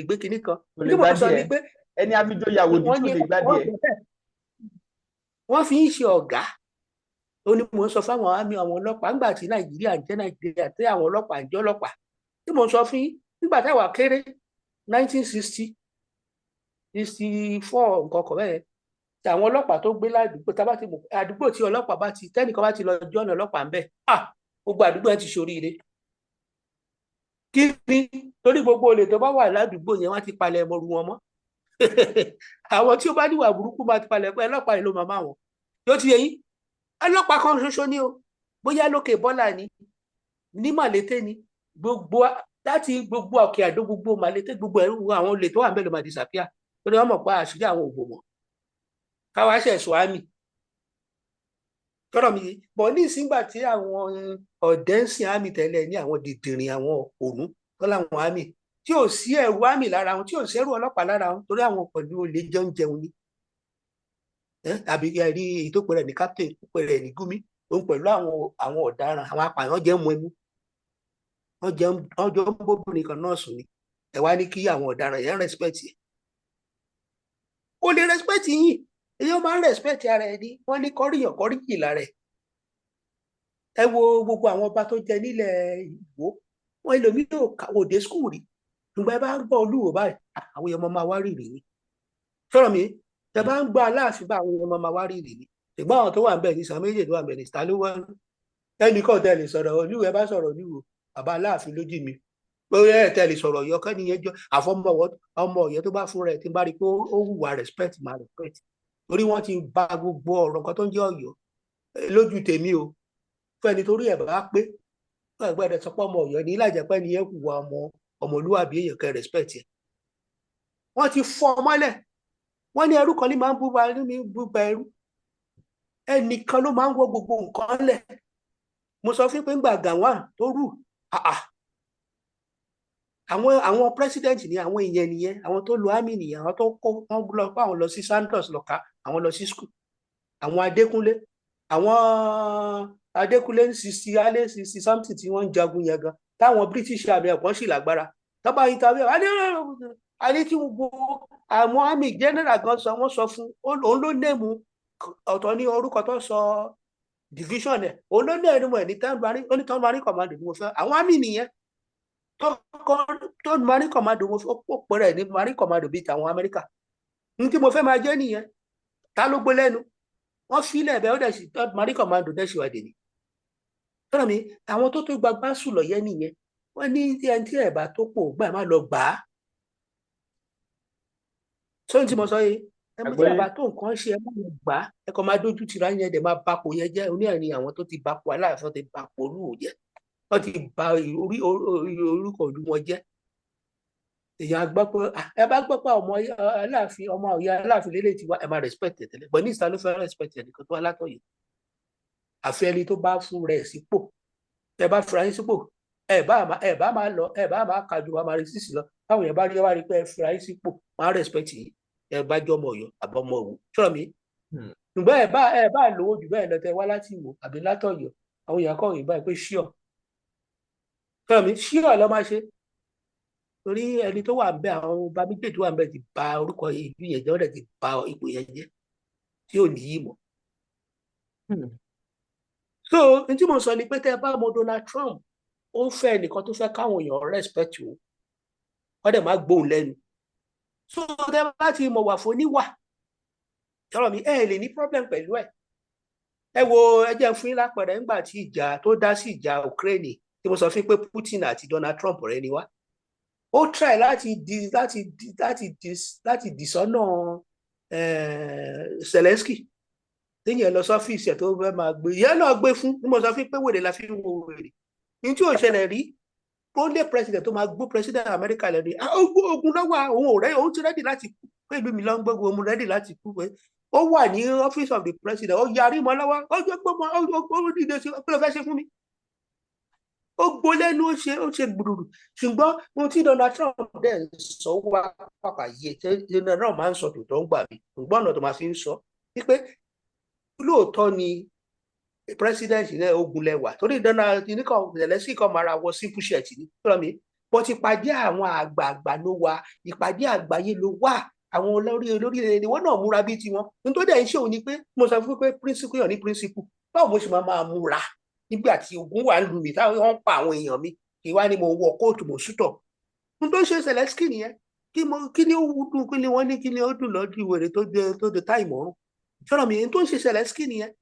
gbé kinní kan. Kò lè Tí mo sọ gbádìí ni ẹ pé ẹni àfijoyè àwòdì wọ́n tí ní ò lè gbádìí ẹ. Wọ́n fi ń ṣe ọ̀gá. Ó ní mò ń sọ fáwọn àmì, àwọn ọlọ́pàá, nígbà tí Nàìjíríà ń jẹ́ Nàìjíríà, tí àwọn ọlọ́pàá ń jẹ́ ọlọ́pàá, tí mò ń sọ fún yín, nígbà táwa kéré, 1960, 64, nǹkan kan bẹ́ẹ̀, tí àwọn ọlọ́pàá tó gbé ládùúgbò, tá a bá ti mọ̀ àdúgbò tí ọlọ́pàá bá ti, tẹ́nìkan bá ti lọ jọ́nà ọlọ́pàá ń bẹ̀, ah, gbogbo àdúgbò yẹn ti ṣoríire. Kí ni? Torí gbogbo olè tó bá wà ládùúgbò yẹn, wọ́n ti palẹ̀ ẹmọrú wọn mọ́. Àwọn tí ó bá níwà burúkú máa ti palẹ̀ pé ọlọ́pàá yìí ló máa máa wọn. Yóò ti yẹ yín, ọlọ́pàá kan ṣoṣo ni o, bóyá lókè Bọ́là ni, ní Màlété ni, gbogbo láti gbogbo Òkè Àdó, gbogbo Màlété, gbogbo ẹrú àwọn olè tó wà níbẹ̀ ló máa disappear, torí wọ́n mọ̀ pé àṣírí àwọn òbò wọn káwá ṣe ẹ̀sùn àmì tọ́rọ̀ mi bọ̀ ní ìsíngbà tí àwọn ọ̀dẹ́ ń sin àmì tẹ́lẹ̀ ní àwọn dìdìrìn, àwọn òpònú tó láwọn àmì, tí ò sí ẹ̀rù àmì lára wọn, tí ò sí ẹ̀rù ọlọ́pàá lára wọn, torí àwọn pẹ̀lú olè jẹun jẹun ni. Àbí ẹ̀rí èyí tó pèrè ní captain, tó pèrè ní Gumi, òun pẹ̀lú àwọn ọ̀daràn, àwọn apààyàn jẹ́ mu ẹmu, wọ́n jẹun, wọ́n jọ ń bóbìnrin kan náà sùn ni. Ẹ wá ní kí àwọn ọ̀daràn yẹn respect yẹ? Kò lè respect yín. Èèyàn máa ń respect ara ẹni. Wọ́n ní kọ́ríyàn kọ́ríyìn lára ẹ̀. Ẹ wo gbogbo àwọn ọba tó jẹ nílẹ̀ Ìwó, wọn ẹlòmíì ò òde school rí, ṣùgbọ́n ẹ bá ń gbọ́ Olúwo báyìí, àwọn èèyàn máa wá rìrì ni. Sọ̀rọ̀ mi, ẹ bá ń gbọ́ Aláàfin bá, àwọn èèyàn máa wá rìrì ni. Ṣùgbọ́n àwọn tó wà ń bẹ̀ ní sàn méjèèjì tó wà ń bẹ̀ ní ta ló wá ẹnì kan tẹ lè sọ̀rọ̀ Olúwo? Ẹ bá sọ̀rọ̀ Olúwo, bàbá Aláàfin lójú mi pé ẹ tẹ lè sọ̀rọ̀ Ọ̀yọ́ kẹ́ni yẹn jọ àfọmọ ọmọ Ọ̀yọ́ tó bá fún rẹ̀ tí n bá rí i pé ó hùwà respect, máa respect, torí wọ́n ti bà gbogbo ọ̀rọ̀ nǹkan tó ń jẹ́ Ọ̀yọ́ lójú tèmi o. Fún ẹni torí ẹ̀ bá pé ẹgbẹ́ rẹ̀ sọ pé ọmọ Ọ̀yọ́ ní ìlàjẹ̀ pé ẹni yẹn hùwà ọmọ ọmọlúwàbí èèyàn, kẹ́ respect ẹ̀. Wọ́n ti fọ́ ọ mọ́lẹ̀. Wọ́n ní ẹrú kan ní máa ń bú ba ní bú ba ẹrú, ẹnìkan ló máa ń wọ gbogbo nǹkan lẹ̀. Mo sọ fún pé ńgbà Gàwán tó rù àà Àwọn president ni àwọn èèyàn nìyẹn, àwọn tó lo army nìyẹn, àwọn tó kó wọn lọ pa, àwọn lọ sí Santos lọ ká, àwọn lọ sí school. Àwọn Adékúnlé, àwọn Adékúnlé ń 60 alẹ́ 60 something tí wọ́n ń jagun yẹn gan, táwọn British army ẹ̀kọ́ sì lágbára tọ́ba interview alẹ́ tí gbogbo àwọn army general gan sọ, wọ́n sọ fún òun ló name ọ̀tọ̀ ní orúkọ tó sọ division ẹ̀, òun ló ní ẹnu ẹ̀ ní third marine, ó ní third marine commando ni mo fẹ́. Àwọn army nìyẹn tó kọ́ third marine commando mo fẹ́, ó pẹ̀rẹ̀ ní marine commando bíi tàwọn Amẹ́ríkà ní tí mo fẹ́ máa jẹ́ nìyẹn. Ta ló gbé lẹ́nu wọ́n fílẹ̀ bẹ́ẹ̀? Ó dẹ̀ sí third marine commando dẹ̀ sì wà dé ní tọ́nà mi. Àwọn tó tó gbagbá sùn lọ́yẹ́ nìyẹn. Wọ́n ní ẹni tí ẹ̀ bá tó pò gbà má lọ gbà á. Sóyún tí mo sọ yìí, ẹ mú tí ẹ bá tó nǹkan ṣe, ẹ má lọ gbà á. Ẹ kàn máa dójú tira yẹn, dẹ̀ máa bapò yẹn jẹ́. Oníẹ̀rin àwọn tó ti bapò Aláàfin, ti bapò Olúwo jẹ́, wọ́n ti ba orí orúkọ ìlú wọn jẹ́. Èèyàn gbọ́ pé ẹ bá gbọ́ pé ọmọ Aláàfin, ọmọ Ọ̀yọ́ Aláàfin lélẹ̀ tiwa, ẹ máa respect ẹ tẹ́lẹ̀ bọ̀. Ní ìta ló fẹ́ respect ẹ nìkan tó wá látọ̀yọ́, àfi ẹni tó bá fún rẹ̀ sípò. Ẹ bá fura yín sípò, ẹ bá máa lọ, ẹ bá máa kájú wa máa rí sísì lọ. Táwọn èèyàn bá rí wá rí pé ẹ fura yín sípò, máa respect yín. Ẹ bá jọ ọmọ Ọ̀yọ́ àbọmọ Òwú ṣọlọ mi, ṣùgbọ́n ẹ bá lówó jù bẹ́ẹ̀ lọ, tẹ wá láti Ìwó àbí látọ̀yọ́, àwọn èèyàn kọ̀ yìí báyìí pé ṣíọ ṣọlọ mi, ṣíọ lọ máa ṣe, torí ẹni tó wà ń bẹ, àwọn ọba méjèèjì tó wà ń bẹ ti ba orúkọ ìlú yẹn jẹ́, wọ́n dẹ̀ ti ba ipò yẹn jẹ́ tí ò ní yí mọ́. So n tí mo sọ ni pé tẹ́ ẹ bá mọ Donald Trump, ó fẹ́ ẹnìkan tó fẹ́ káwọn èèyàn respect o, wọ́n dẹ̀ máa gbóhùn lẹ́nu. So tẹ́ bá ti mọ̀ wà fún oníwà sọ̀rọ̀ mi, ẹ lè ní problem pẹ̀lú ẹ̀. Ẹ wo, ẹ jẹ́ fún yín lápẹẹrẹ nígbà tí ìjà tó dá sí ìjà Ukraine tí mo sọ fún pé Putin àti Donald Trump rẹ ni wá. Ó try láti dìsọ́nà Zelensky téèyàn lọ sọ́fíìsì ẹ̀ tó fẹ́ máa gbé ìyẹn náà gbé fún ní. Mo sọ fún pé wèrè la fi ń wo wèrè ní tí ò ṣẹlẹ̀ rí. Only president tó máa gbó president America lẹ́nu ogun lọ́wọ́ òun ò rẹ́, òun ti ready láti kú pé ìlú mi ló ń gbógun, òun ready láti kú pé ó wà ní office of the president. Ó yarí mọ́ lọ́wọ́, ó gbé mọ́, ó dìde sí pé ló fẹ́ ṣe fún mi, ó gbó lẹ́nu, ó ṣe gbùdùrù. Ṣùgbọ́n ohun tí Donald Trump dẹ̀ ń sọ wá pàpà yé tí Donald Trump máa ń sọ tòótọ́ ń gbà mí, ṣùgbọ́n ọ̀nà tó máa fi ń sọ wípé lóòótọ́ ni president náà ogun lẹwà, torí Donald nìkan Zelensky kan máa ra wọ simple shirt ní tọ́lá mi bọ́ ti pàdé àwọn àgbààgbà ló wà, ìpàdé àgbáyé ló wà, àwọn olórí olórílẹ̀ èdè wọn náà múra bíi tiwọn. Nítorí dẹ̀ ń ṣe òun ni pé mo sọ fún pé principle yàn ní principle, báwo mo ṣe máa máa múra nígbà tí ogun wà ń lu mi, táwọn ń pa àwọn èèyàn mi, kí wá ní mo wọ kóòtù, mo sútọ̀? N tó ṣe Zelensky nìyẹn. Kí mo kí ni ó dùn, kí ni wọ́n ní, kí ni ó dùn lọ́dún ìwèrè tó dé táìmù ọ̀run sọ̀rọ̀ mi. N tó ń ṣe Zelensky nìyẹn.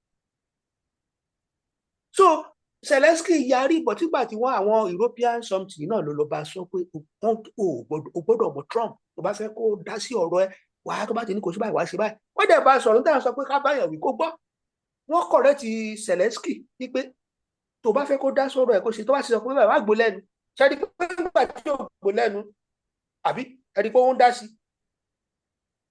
So Zelensky yarí bọ̀ tígbà tí wọ́n àwọn European something náà ló lọ bá sọ pé o gbọ́dọ̀ mọ̀ Trump tó bá fẹ́ kó dá sí ọ̀rọ̀ ẹ wàá, tó bá ti ní kò sí báyìí, wàá ṣe báyìí. Wọ́n dẹ̀ bá sọ̀rọ̀ níta sọ pé ká báyọ̀ wí kó gbọ́. Wọ́n correct Zelensky wípé tó bá fẹ́ kó dá sọ̀rọ̀ ẹ̀, kó ṣe tó bá ti sọ pé báyìí, wàá gbó lẹ́nu. Ṣáà di pé nígbà tí ò gbó lẹ́nu àbí ẹni pé ó ń dá sí,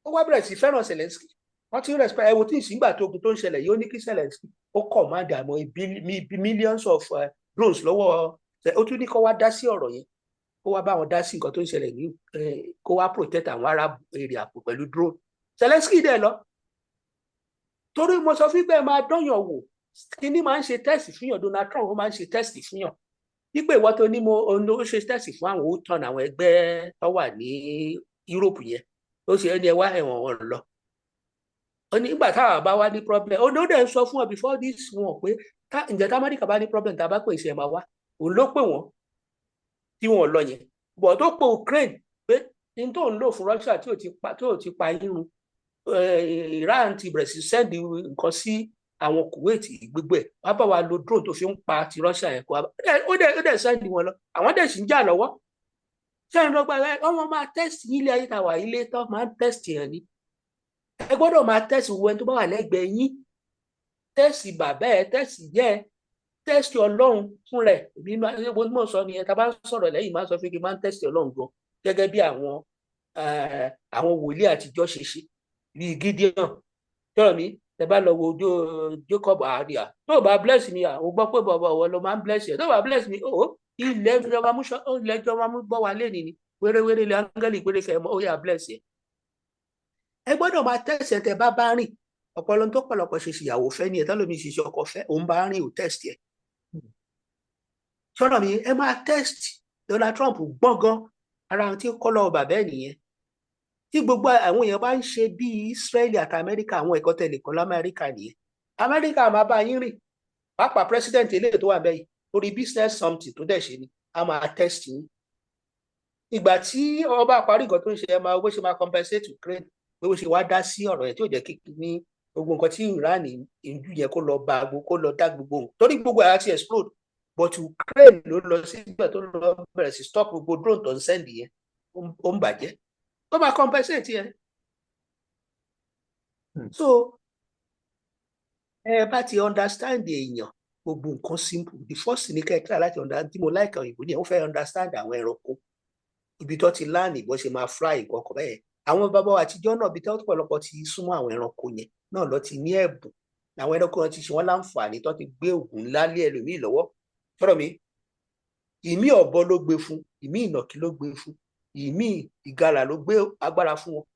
ó wá bẹ̀rẹ̀ sí fẹ́ràn Zelensky. Wọ́n ti ń respect. Ẹ wo tí ìsìngbà tó ogun tó ń ṣẹlẹ̀ yìí, ó ní kí Zelensky ó command àmọ́ millions of drones lọ́wọ́. Ó tún ní kó wá dá sí ọ̀rọ̀ yẹn, kó wá bá wọn dá sí nǹkan tó ń ṣẹlẹ̀ ní, kó wá protect àwọn Arab area pẹ̀lú drone. Zelensky dẹ̀ lọ, torí mo sọ fún pé máa dányàn wò. Kíní máa ń ṣe test fúnyàn, Donald Trump ó máa ń ṣe test fúnyàn wípé ìwọ tó ní mo ó ṣe test fún àwọn, ó tán àwọn ẹgbẹ́ tó wà ní Europe yẹn, ó ṣe ẹni ẹ wá ẹ̀wọ̀n wọn lọ. Ó ní nígbà táwa bá wá ní problem, ó ní ó dẹ̀ ń sọ fún ọ before this one pé ǹjẹ́ tá Amẹ́ríkà bá ní problem, tá a bá pè ṣe ẹ̀ máa wá. Òun ló pè wọ́n tí wọ́n lọ yẹn bọ̀ tó pè Ukraine pé ní tó ń lò fún Russia tí ò ti pa irun Iran ti bẹ̀rẹ̀ sí send nǹkan sí àwọn Kuwait gbogbo ẹ̀, wàá bá wa lo drone tó fi ń pa ti Russia yẹn kó ó dẹ̀ send wọn lọ. Àwọn dẹ̀ sì ń jà lọ́wọ́. Sẹ́yìn lọ́gbà ẹ, wọ́n máa test yín. Ilé ayé ta wà, ilé tó máa ń test yẹn ni. Ẹ gbọ́dọ̀ máa test wo ẹni tó bá wà lẹ́gbẹ̀ẹ́ yín, test bàbá ẹ, test yẹ ẹ, test Ọlọ́run fún rẹ̀. Èmi máa ń mọ̀ sọ nìyẹn. Tá a bá ń sọ̀rọ̀ lẹ́yìn, máa ń sọ fún kí n máa ń test Ọlọ́run gan, gẹ́gẹ́ bí àwọn wòlíì àtijọ́ ṣe ṣe bíi Gideon tọ́rọ̀ mi. Tẹ bá lọ wo Jacob àríyá, tó o bá bless mi, àwọn gbọ́ pé bàbá ọwọ́ ló máa ń bless yẹ, tó o bá bless mi ó Ilẹ̀ ìjọba mú ilẹ̀ ìjọba mú gbọ́ wa lé nìní wéréwéré ilẹ̀ áńgẹ́lì péré fẹ́ mọ́ ó yà bless yẹ. Ẹ gbọ́dọ̀ máa tẹ̀sẹ̀ tẹ bá bá rìn. Ọpọlọ tó pọ̀lọpọ̀ ṣe ṣìyàwó fẹ́ ni ẹ̀ tẹ́lómi ṣiṣẹ́ ọkọ fẹ́ òun bá rìn ò test yẹ. Sọ́nà mi, ẹ máa test. Donald Trump gbọ́n gan, ara tí kọ́ lọ́wọ́ bàbá ẹ̀ nìyẹn. Tí gbogbo àwọn èèyàn bá ń ṣe bíi Israeli àti Amẹ́ríkà, àwọn ẹ̀kọ́ tẹ̀lé kọ́ lamẹ́ríkà nìyẹn. Amẹ́ríkà máa bá yín rìn, pàápàá president eléyìí tó wà bẹ́ẹ̀ yìí, torí business something tó dẹ̀ ṣe ni a máa test yín. Ìgbà tí ọba parí nǹkan tó ń ṣe, ẹ máa bó ṣe máa compensate Ukraine, pé bó ṣe wá dá sí ọ̀rọ̀ yẹn tí ò jẹ́ kí ní gbogbo nǹkan tí Iran ìlú yẹn kó lọ bá gbogbo, kó lọ dá gbogbo nǹkan, torí gbogbo ara ti explode, but Ukraine ló lọ síbẹ̀ tó lọ bẹ̀rẹ̀ sí stop gbogbo drone tó ń send yẹn, ó ń bàjẹ́, ó máa compensate yẹn. So ẹ bá ti understand èèyàn, gbogbo nǹkan simple. The first thing ni kẹ́ ẹ try láti understand. Tí mo like òyìnbó ni ẹ, ó fẹ́ understand àwọn ẹranko, ibi tó ti láàánì bó ṣe máa fly nǹkan kan bẹ́ẹ̀. Àwọn bàbá wa àtijọ́ náà, ibi tó ọ̀pọ̀lọpọ̀ ti súnmọ́ àwọn ẹranko yẹn náà lọ ti ní ẹ̀bùn. Àwọn ẹranko yẹn ti ṣe wọ́n láǹfààní tó ti gbé ògùn ńlá lé ẹlòmíì lọ́wọ́. Fọ́rọ̀ mi, ìmí ọ̀bọ ló gbé fún, ìmí ìnàkí ló gbé fún, ìmí ìgalà ló gbé agbára fún wọn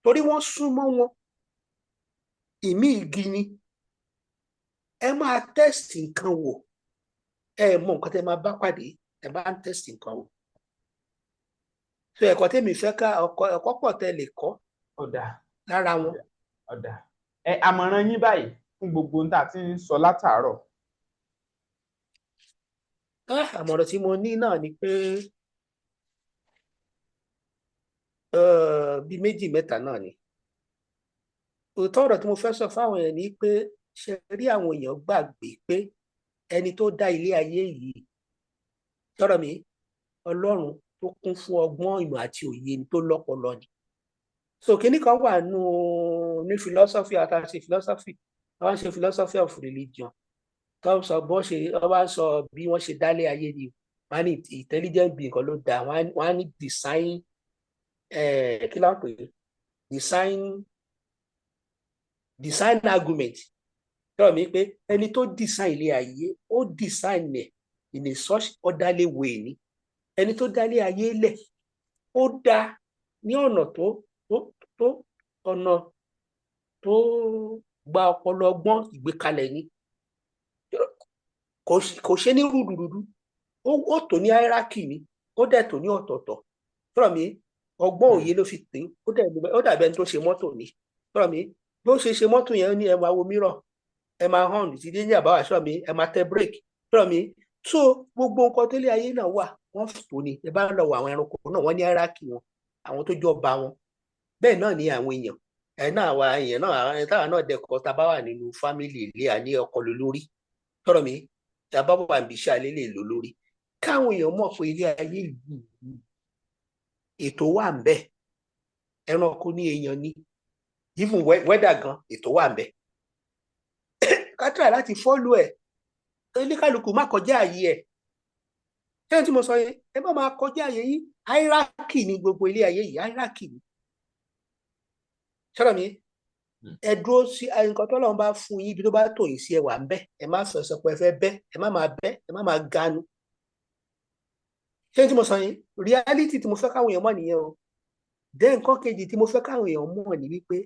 torí wọ́n súnmọ́ wọn, ìmí igi ni. Ẹ máa test nǹkan wò, ẹ mọ nǹkan tẹ́ máa bá pàdé ẹ bá ń test nǹkan wò. So ẹ̀kọ́ tèmi fẹ́ ká ẹ̀kọ́ pọ̀ tẹ́ lè kọ́ Ọ̀dà. lára wọn. Ọ̀dà. Ẹ àmọ̀ràn yín báyìí fún gbogbo ohun tá a ti ń sọ látàárọ̀. Àmọ̀ràn tí mo ní náà ni pé bíi méjì mẹ́ta náà ni. Òótọ́ ọ̀rọ̀ tí mo fẹ́ sọ fáwọn èèyàn ni pé, ṣe rí, àwọn èèyàn gbàgbé pé ẹni tó dá ilé ayé yìí, tọ́rọ̀ mi, Ọlọ́run tó kún fún ọgbọ́n, ìmọ̀ àti òye ni, tó lọ́pọlọ ni. So kinní kan wà nù ní philosophy, àtàṣe philosophy, wọ́n ṣe philosophy of religion, tó ń sọ bó ṣe, wọ́n bá ń sọ bí wọ́n ṣe dálé ayé ni, wọ́n á ní intelligent being kan ló dá, wọ́n á ní design, kí ló ń pè é, design argument. Tọ́rọ̀ mi pé ẹni tó design ilé ayé, ó design ẹ̀ in a such orderly way ni. Ẹni tó dálé ayé lẹ̀, ó dá ní ọ̀nà tó ọ̀nà tó gba ọpọlọ, ọgbọ́n ìgbékalẹ̀ ni. Kò ṣe ní rúdurùdu, ó tò ní hierarchy ni, ó dẹ̀ tò ní ọ̀tọ̀ọ̀tọ̀. Tọ́rọ̀ mi, ọgbọ́n òye ló fi tè ó. Dẹ̀ ó dàbí ẹni tó ṣe mọ́tò ni. Tọ́rọ̀ mi, bó ṣe ṣe mọ́tò yẹn ní, ẹ máa wo mirror, ẹ máa hàn tí dé ní àbáwá sọ̀rọ̀ mi, ẹ máa tẹ brake. Tọ́rọ̀ mi, so gbogbo nǹkan tó lé ayé náà wà, wọ́n tò ní. Ẹ bá lọ wọ àwọn ẹranko náà, wọ́n ní hierarchy wọn, àwọn tó jọba wọn. Bẹ́ẹ̀ náà ni àwọn èèyàn ẹ náà, àwa èèyàn náà, àwọn táwa náà dẹkọ, tá a bá wà nínú family ilé, a ní ọkọ lórí. Tọ́rọ̀ mi, tá a bá wà níbi iṣẹ́ alẹ́ lè lò lórí. Káwọn èèyàn mọ̀ pé ilé ayé yìí, ètò wà ń bẹ. Ẹranko ní, èèyàn ní, even weather gan, ètò wà ń bẹ. Ká try láti follow ẹ̀, oníkálukú má kọjá àyè ẹ̀. Ṣé tí mo sọ yẹn, ẹ má máa kọjá àyè yín. Hierarchy ni gbogbo ilé ayé yìí, hierarchy ni. Ṣọ́rọ̀ mi, ẹ dúró sí nǹkan tó lọ́n bá fún yín, ibi tó bá tò yín sí, ẹ wà ń bẹ́. Ẹ má sọ sọ pé ẹ fẹ́ bẹ́, ẹ má máa bẹ́, ẹ má máa ganu. Ṣé tí mo sọ yẹn, reality tí mo fẹ́ káwọn èèyàn mọ̀ nìyẹn o. Dẹ́ nǹkan kejì tí mo fẹ́ káwọn èèyàn mọ̀ ní wípé,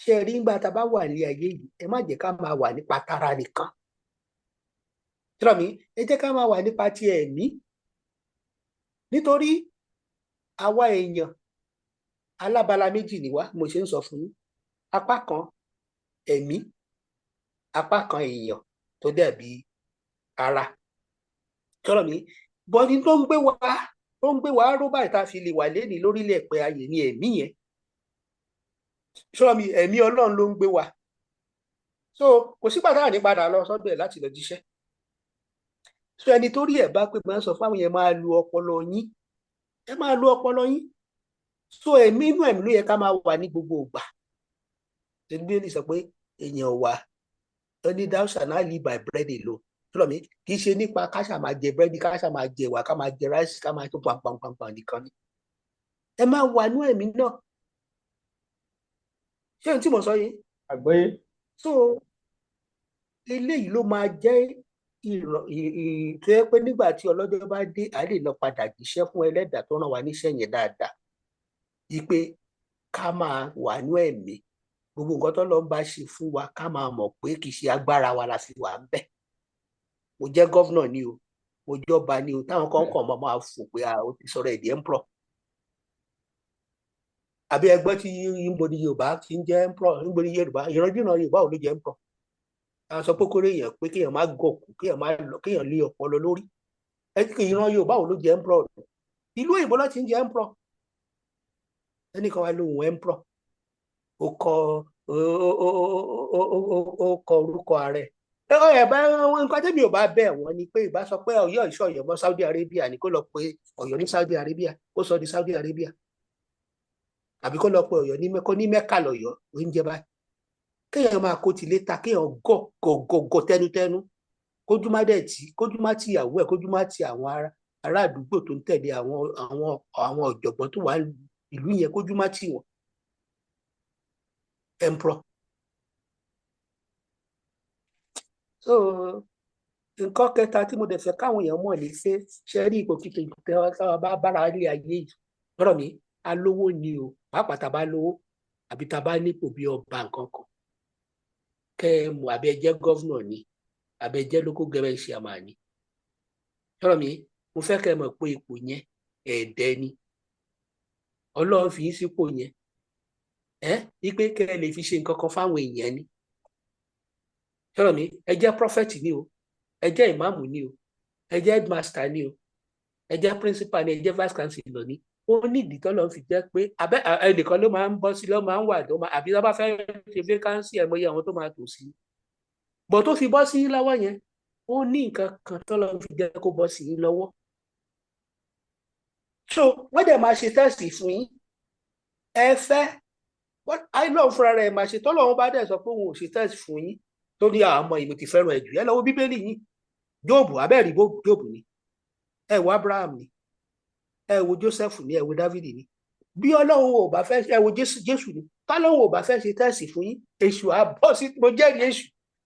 ṣe rí, nígbà tá a bá wà ní ayé yìí, ẹ má jẹ́ ká máa wà nípa tara nìkan. Ṣọ́rọ̀ mi, ẹ jẹ́ ká máa wà nípa ti ẹ̀mí, nítorí àwa èèyàn alábala méjì ni wá. Mo ṣe ń sọ fún yín, apá kan ẹ̀mí, apá kan èèyàn tó dàbí ara. Ṣọ́rọ̀ mi, bọ́dí tó ń gbé wa ró báyìí tá a fi lè wà lénìí lórílẹ̀ ẹ̀pẹ̀ ayé ní ẹ̀mí yẹn. Ṣọ́rọ̀ mi, ẹ̀mí Ọlọ́run ló ń gbé wa. So kò sígbà táwọn ní padà lọ sọ́dọ̀ ẹ̀ láti lọ jíṣẹ́. So ẹni tó rí ẹ̀ bá pé, máa ń sọ fáwọn yẹn, máa lu ọpọlọ yín, ẹ máa lu ọpọlọ yín. So ẹ̀mí, inú ẹ̀mí ló yẹ ká máa wà ní gbogbo ìgbà. Bíbélì sọ pé èèyàn wà ó ní, "Thou shalt not live by bread alone." Tọ́lọ̀ mi, kì í ṣe nípa ká ṣáà máa jẹ búrẹ́dì, ká ṣáà máa jẹ ẹ̀wà, ká máa jẹ rice, ká máa tó pàmpàmpàmpàm nìkan ni. Ẹ máa wà ní ẹ̀mí náà. Ṣé ohun tí mo sọ yìí? Àgbọ́yé. So eléyìí ló máa jẹ́ Tó yẹ pé nígbà tí ọlọ́jọ́ bá dé, a lè lọ padà jíṣẹ́ fún ẹlẹ́dàá tó rán wa níṣẹ́ yẹn dáadáa, wípé ká máa wà ní ẹ̀mí gbogbo nǹkan tó lọ ń bá ṣe fún wa, ká máa mọ̀ pé kì í ṣe agbára wa la fi wà ń bẹ̀. Mo jẹ́ governor ni o, mo jọba ni o, táwọn kan kàn máa fò pé ó ti sọ̀rọ̀ ẹ̀ di emperor. Àbí ẹgbẹ́ tí níbo ni Yorùbá ti ń jẹ́ emperor? Níbo ni Yorùbá, ìrandíran Yorùbá ò ló jẹ́ emperor? A sọ pé kórè èèyàn pé kéèyàn má gọ̀kú, kéèyàn má lọ, kéèyàn lé ọpọlọ lórí. Ìran Yorùbá ò ló jẹ́ emperor? Ìlú òyìnbó ló ti ń jẹ́ emperor. Ẹnìkan wá lóhùn emperor, ó kọ orúkọ ààrẹ ẹ bá. Nǹkan tẹ́mi ò bá bẹ̀ wọ́n ni pé ìbá sọ pé Ọ̀yọ́ ìṣọ́ Ọ̀yọ́ mọ́ Saudi Arabia ni, kó lọ pé Ọ̀yọ́ ní Saudi Arabia, kó sọ di Saudi Arabia, àbí kó lọ pé Ọ̀yọ́ ní kó ní Mẹ́kà lọ́yọ́ oúnjẹ báyìí. Kéèyàn máa kó tilé ta, kéèyàn gọ̀ gọ̀ gọ̀ tẹnutẹnu, kójú má dẹ̀ tì, kójú má ti ìyàwó ẹ̀, kójú má ti àwọn ará àdúgbò tó ń tẹ̀lé, àwọn ọ̀jọ̀gbọ́n tó wà ìlú yẹn, kójú má tì wọ́n. Emperor. So nǹkan kẹta tí mo dẹ̀ fẹ́ káwọn èèyàn mọ̀ ní pé, ṣe rí ipò kíkẹ́ táwa bá bára ilé ayé yìí lọ́rọ̀ mi, alówó ni o, pàápàá tá a bá lówó àbí tá a bá nípò bí ọba nǹkan kan kẹ́ ẹ mọ̀, àbí ẹ jẹ́ governor ni, àbí ẹ jẹ́ local government chairman ni, lọ́rọ̀ mi, mo fẹ́ kẹ́ ẹ mọ̀ pé ipò yẹn, ẹ̀ẹ́dẹ́ ni Ọlọ́run fi yín sípò yẹn, ẹ wípé kẹ́ ẹ lè fi ṣe nǹkan kan fáwọn èèyàn ni. Lọ́rọ̀ mi, ẹ jẹ́ prophet ni o, ẹ jẹ́ ìmáàmù ni o, ẹ jẹ́ headmaster ni o, ẹ jẹ́ principal ni, ẹ jẹ́ vice chancellor ni, ó ní ìdí tọ́lọ́ fi jẹ́ pé abẹ́ ẹnìkan ló máa ń bọ́ sí, ló máa ń wà tó máa, àbí tó bá fẹ́ ṣe vacancy, ẹ̀ mọyì àwọn tó máa tò sí bọ̀ tó fi bọ́ sí lọ́wọ́ yẹn, ó ní nǹkan kan tọ́lọ́ fi jẹ́ kó bọ́ sí lọ́wọ́. So wọ́n dẹ̀ máa ṣe test fún yín. Ẹ fẹ́ àìlọ́ fúnra rẹ̀ máa ṣe. Tọ́lọ́run bá dẹ̀ sọ pé òun ò ṣe test fún yín, tó ní àwọn ọmọ ìmọ̀ ti fẹ́ràn ẹ̀ jù, ẹ lọ́wọ́ Bíbélì yín, Jóòbù, abẹ́rẹ́ Jóòbù ni, ẹ wo Abraham ni, ẹ wo Joseph ni, ẹ wo David ni. Bí Ọlọ́run ò bá fẹ́, ẹ wo Jésù ni. Tọ́lọ́run ò bá fẹ́ ṣe test fún yín, èṣù á bọ́ sí. Mo jẹ́rìí, èṣù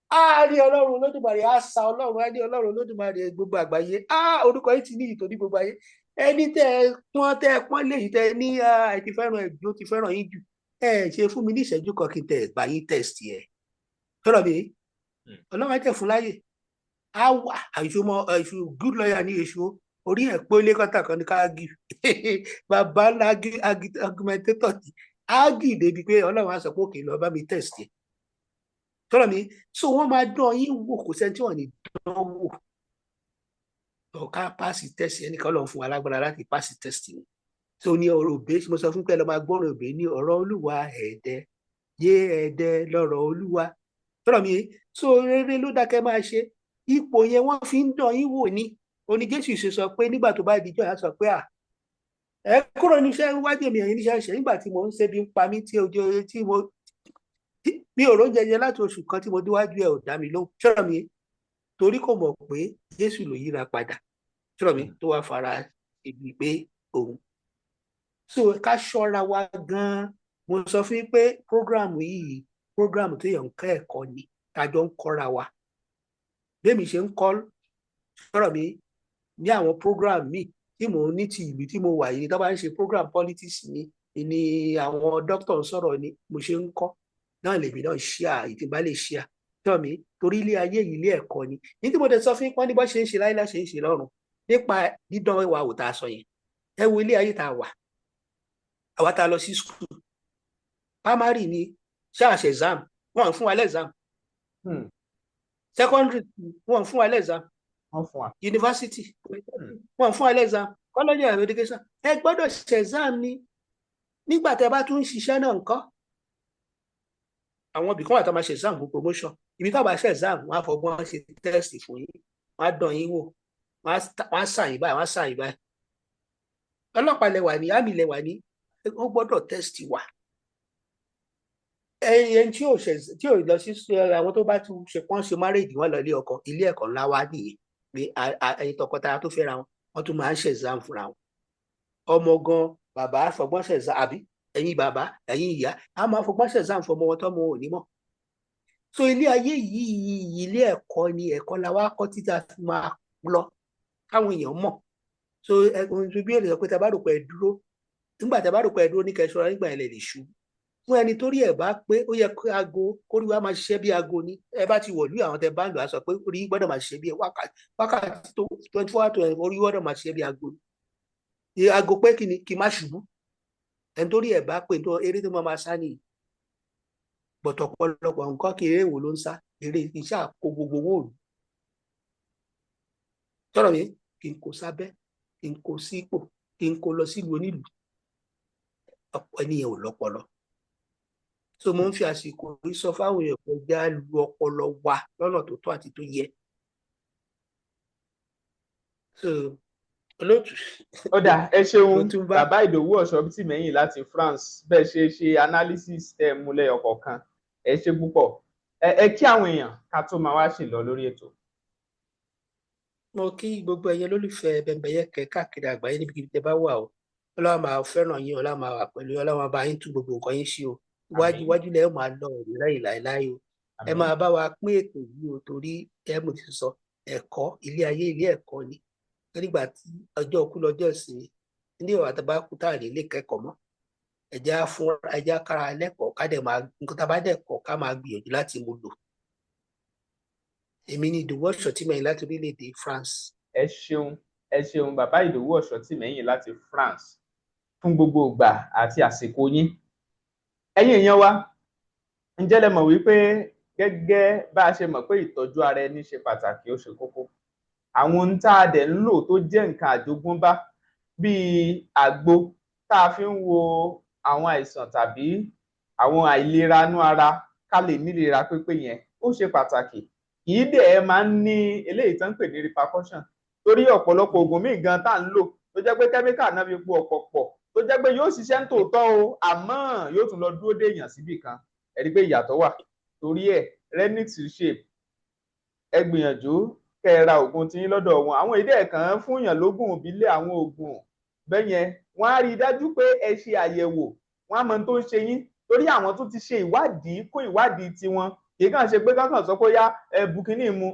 á rí Ọlọ́run Olódùmarè, á sa Ọlọ́run, á ní Ọlọ́run Olódùmarè gbogbo àgbáyé, á orúkọ yìí ti ní ìtòní gbogbo ayé. Ẹni tẹ́ ẹ pọ́n, tẹ́ ẹ pọ́n léyìí, tẹ́ ẹ ní ẹ ti fẹ́ràn ẹ jù, ó ti fẹ́ràn yín jù, ẹ ṣe fún mi ní ìṣẹ́jú kan kí n tẹ̀ gbà yín test ẹ̀ tọ́lọ̀ mi. Ọlọ́run á tẹ̀ fún láyè, á wà àìṣù mọ èṣù. Good lawyer ní èṣù, orí ẹ̀ pé lé kọ́tà kan ní ká ágì, bàbá ńlá argumentator ní ágì débi pé Ọlọ́run á sọ pé òkè lọ bá mi test ẹ̀ tọ́lọ̀ mi. So wọ́n máa dán yín wò, kò sẹ́ni tí wọ́n ní dán wò. Ọ̀ká pass test, ẹnìkan lọ́n fún wa lágbára láti pass test ni. So ní ọ̀rọ̀ òbí, mo sọ fún pé ẹ lọ máa gbọ́rọ̀ òbí ní ọ̀rọ̀ Olúwa, ẹ̀ẹ́dẹ́ yé ẹ̀ẹ́dẹ́ lọ́rọ̀ Olúwa tọ́lọ̀ mi. So rere ló dákẹ́ máa ṣe. Ipò yẹn, wọ́n fi ń dán yín wò ní oní. Jésù ṣe sọ pé nígbà tó bá dijọ́, yà sọ pé à ẹ kúrò níṣẹ́ wájú èmi, ẹ̀yin níṣẹ́ ṣe nígbà tí mo ń ṣe bí ń pa mí, tí ojú tí mo mi ò róúnjẹ jẹ láti oṣù kan tí mo déwájú ẹ, ò dá mi lóhùn. Ṣọ́rọ̀ mi, torí kò mọ̀ pé Jésù ló yíra padà, ṣọ́rọ̀ mi, tó wá fara ibi pé òun. So ká ṣọ́ra wa gan-an. Mo sọ fún yín pé program yìí, program tó yẹ ń kọ́ ẹ̀kọ́ ni, tájọ ń kọ́ra wa. Bẹ́ẹ̀ mi ṣe ń kọ́, ṣọ́rọ̀ mi, ní àwọn program míì tí mò ń ní ti ìlú tí mo wà yìí, tó bá ń ṣe program politics ni àwọn doctor ń sọ̀rọ̀ ni mo ṣe ń kọ́ náà, lèmi náà ṣíà ìtì bá lè ṣíà tọ́ mi, torí ilé ayé yìí, ilé ẹ̀kọ́ ni. Ní tí mo dẹ̀ sọ fún pọ́n ní bó ṣe ń ṣe láyé láṣẹ ń ṣe lọ́run nípa dídán ìwà wò tá a sọ yẹn. Ẹ wo ilé ayé tá a wà, àwa tá a lọ sí school primary ni, ṣáà ṣe exam, wọn fún wa lẹ́exam. Secondary, wọn fún wa lẹ́exam. University, wọn fún wa lẹ́exam. College of education, ẹ gbọ́dọ̀ ṣe exam ni. Nígbà tẹ́ bá tún ń ṣiṣẹ́ náà ńkọ́? Àwọn ibì kan wà tó máa ṣe exam fún promotion. Ibi tó bá ṣe exam, wọn á fọgbọ́n ṣe test fún yín, wọn á dán yín wò, wọn á sàn yín báyìí, wọn á sàn yín báyìí. Ọlọ́pàá lẹ wà ní, army lẹ wà ní, wọ́n gbọ́dọ̀ test wa. Ẹni tí ò ṣe, tí ò lọ sí, àwọn tó bá ti ṣe pọ́n ṣe marriage, wọn lọ ilé ọkọ, ilé ẹ̀kọ́ ńlá wa nìyẹn, pé ẹyin tọkọtaya tó fẹ́ra wọn, wọ́n tún máa ń ṣe exam fúnra wọn. Ọmọ gan, bàbá fọgbọ́n ṣe exam, àbí ẹ̀yin bàbá, ẹ̀yin ìyá, á máa fọgbọ́n ṣe exam fọmọ wọn tọ́mọ ò ní mọ̀. So ilé ayé yìí, ilé ẹ̀kọ́ ni. Ẹ̀kọ́ la wá kọ́ títí a fi máa lọ káwọn èèyàn mọ̀. So ohun tó bí èrè sọ pé tá a bá rò pé ẹ dúró, nígbà tá a bá rò pé ẹ dúró ní kẹsàn-án, nígbà yẹn lè lè ṣubú. Fún ẹni tó rí ẹ̀ bá pé, ó yẹ kó aago kórí wa máa ṣiṣẹ́ bí aago ni. Ẹ bá ti wọ̀lú àwọn tẹ bá ń lò, á sọ pé orí gbọ́dọ̀ máa ṣiṣẹ́ bí wákàtí tó 24 to orí gbọ́dọ̀ máa ṣiṣẹ́ bí aago ni. Aago pé kí ni kí n má ṣubú. Ẹni tó rí ẹ̀ bá pé, tó eré tó máa sá nìyí. Bọ̀tọ̀ ọ̀pọ̀lọpọ̀ nǹkan kí eré wo ló ń sá? Eré iṣẹ́ àkó gbogbo owó òlu tọ́rọ̀ mi, kí n kó sábẹ́, kí n kó sípò, kí n kó lọ sílùú onílùú. Ọ̀pọ̀ ènìyàn ò lọ́pọlọ. So mo ń fi àsìkò yìí sọ fáwọn èèyàn pé já lu ọpọlọ wa lọ́nà tó tọ́ àti tó yẹ. So olóòtú. Ó dà, ẹ ṣeun bàbá Ìdòwú Ọ̀ṣọ́tìmẹ́yìn láti France. Bẹ́ẹ̀ ṣe ṣe analysis tẹ́ ẹ múlẹ̀ ọ̀kọ̀ọ̀kan, ẹ ṣe púpọ̀. Ẹ kí àwọn èèyàn ká tó máa wá ṣe lọ lórí ètò. Mo kí gbogbo ẹ̀yin olólùfẹ́ Bẹ̀m̀bẹ̀yẹkẹ káàkiri àgbáyé níbikíbi tẹ́ bá wà o. Ọlọ́run máa fẹ́ràn yín, Ọlọ́run máa wà pẹ̀lú, Ọlọ́run máa bá yín tún gbogbo nǹkan yín ṣe o. Wájú wájú lẹ́yìn máa lọ òní lẹ́yìn láéláé o. Ẹ máa bá wa pín ètò yìí o, torí ẹ mo ti sọ, ẹ̀kọ́ ilé ayé, ilé ẹ̀kọ́ ni. Nígbà tí ọjọ́ kú lọ́jọ́ ìsinmi ní ìwà tá a bá kú tá à ní lè kẹ́kọ̀ọ́ mọ́, ẹ jẹ́ á fún, ẹ jẹ́ á kára lẹ́kọ̀ọ́, ká dẹ̀ máa nǹkan tá a bá dẹ̀ kọ́, ká máa gbìyànjú láti mú lò. Èmi ni Ìdòwú Ọ̀ṣọ́tìmẹ́yìn láti orílẹ̀-èdè France. Ẹ ṣeun, ẹ ṣeun bàbá Ìdòwú Ọ̀ṣọ́tìmẹ́yìn láti France fún gbogbo ìgbà àti àsìkò yín. Ẹ̀yin èèyàn wa, ǹjẹ́ lẹ mọ̀ wípé gẹ́gẹ́ bá a ṣe mọ̀ pé ìtọ́jú ara ẹni ṣe pàtàkì, ó ṣe kókó, àwọn ohun tá a dẹ̀ ń lò tó jẹ́ nǹkan àjogúnbá bíi àgbo tá a fi ń wo àwọn àìsàn tàbí àwọn àìlera inú ara ká lè nílera pípé yẹn, ó ṣe pàtàkì. Kì í dẹ̀ ẹ máa ń ní eléyìí tó ń pè ní repercussion, torí ọ̀pọ̀lọpọ̀ oògùn míì gan tá à ń lò tó jẹ́ pé kẹ́míkà náà fi po ọ̀pọ̀ pọ̀, tó jẹ́ pé yóò ṣiṣẹ́ ń tòótọ́ o, àmọ́ yóò tún lọ dúró dé èèyàn síbì kan. Ẹ rí i pé ìyàtọ̀ wà. Torí ẹ̀, Renix Shape, ẹ gbìyànjú kẹ́ ẹ ra oògùn tiyín lọ́dọ̀ wọn. Àwọn èdè ẹ̀kan fún yàn lógún ìbílẹ̀, àwọn oògùn bẹ́ẹ̀ yẹn, wọ́n á rí i dájú pé ẹ ṣe àyẹ̀wò, wọ́n á mọ ohun tó ń ṣe yín, torí àwọn tó ti ṣe ìwádìí kún ìwádìí tiwọn. Kì í kàn ṣe pé kákan sọ pé yá ẹ bukini mu.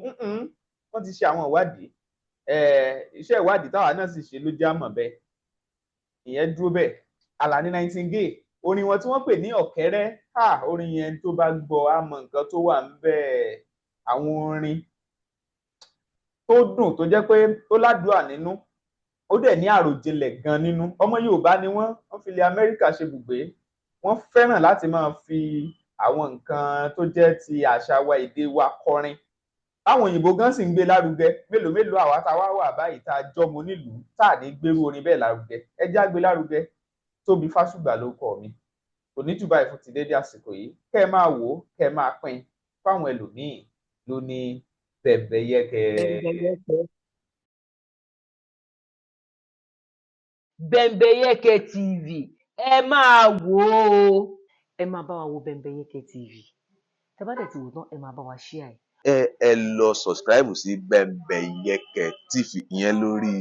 Wọ́n ti ṣe àwọn ìwádìí, iṣẹ́ ìwádìí táwa náà sì ṣe ló já mọ̀ bẹ́ẹ̀. Ìyẹn dúró bẹ́ẹ̀. Àlàní Nightingale, orin wọn tí wọ́n pè ní Ọ̀kẹ́rẹ́, ha, orin yẹn tó bá gbọ́ á mọ nǹkan tó wà ńbẹ̀. Àwọn orin tó dùn tó jẹ́ pé ó ládùúà nínú, ó dẹ̀ ní àròjinlẹ̀ gan nínú. Ọmọ Yorùbá ni wọ́n, wọ́n fi ilẹ̀ Amẹ́ríkà ṣe bùgbé. Wọ́n fẹ́ràn láti máa fi àwọn nǹkan tó jẹ́ ti àṣà wa, èdè wa kọrin. Táwọn òyìnbó gan sì ń gbé lárugẹ. Mélòó mélòó àwa tá a wá wà báyìí tá a jọmọ nílùú tá a ní gbérú orin bẹ́ẹ̀ lárugẹ? Ẹ já gbé lárugẹ. Tóbi Fásùgbà ló kọ mi. Kò ní jù báyìí fún ti dédé àsìkò yìí. Kẹ́ ẹ máa wò ó, kẹ́ ẹ máa pín fáwọn ẹlòmíín ló ní Bẹ̀m̀bẹ̀yẹkẹ. Bẹ̀m̀bẹ̀yẹkẹ TV, ẹ máa wò ó. Ẹ máa bá wa wo Bẹ̀m̀bẹ̀yẹkẹ TV. Tẹ́ bá dẹ̀ ti wò tán, ẹ máa bá wa share ẹ̀. Ẹ lọ subscribe sí Bẹ̀m̀bẹ̀yẹkẹ TV ìyẹn lórí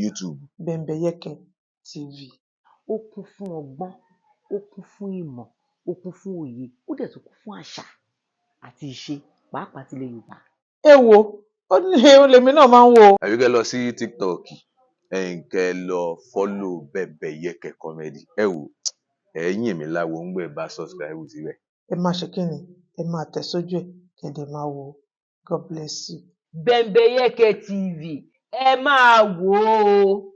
YouTube. Bẹ̀m̀bẹ̀yẹkẹ TV. Ó kún fún ọgbọ́n, ó kún fún ìmọ̀, ó kún fún òye, ó dẹ̀ tún kún fún àṣà àti ìṣe, pàápàá tilẹ̀ Yorùbá. Ẹ wo ó ní lèmi náà máa ń wo. Àbí kẹ́ lọ sí TikTok, ẹ̀yin kẹ́ lọ follow Bẹ̀m̀bẹ̀yẹkẹ comedy. Ẹ wò, ẹ yìn mí láwo ń gbẹ bá subscribe síbẹ̀. Ẹ máa ṣe kíni, ẹ máa tẹ̀ sójú ẹ̀, kẹ́ dẹ̀ máa wò ó. God bless you. Bẹ̀m̀bẹ̀yẹkẹ TV, ẹ máa wò ó.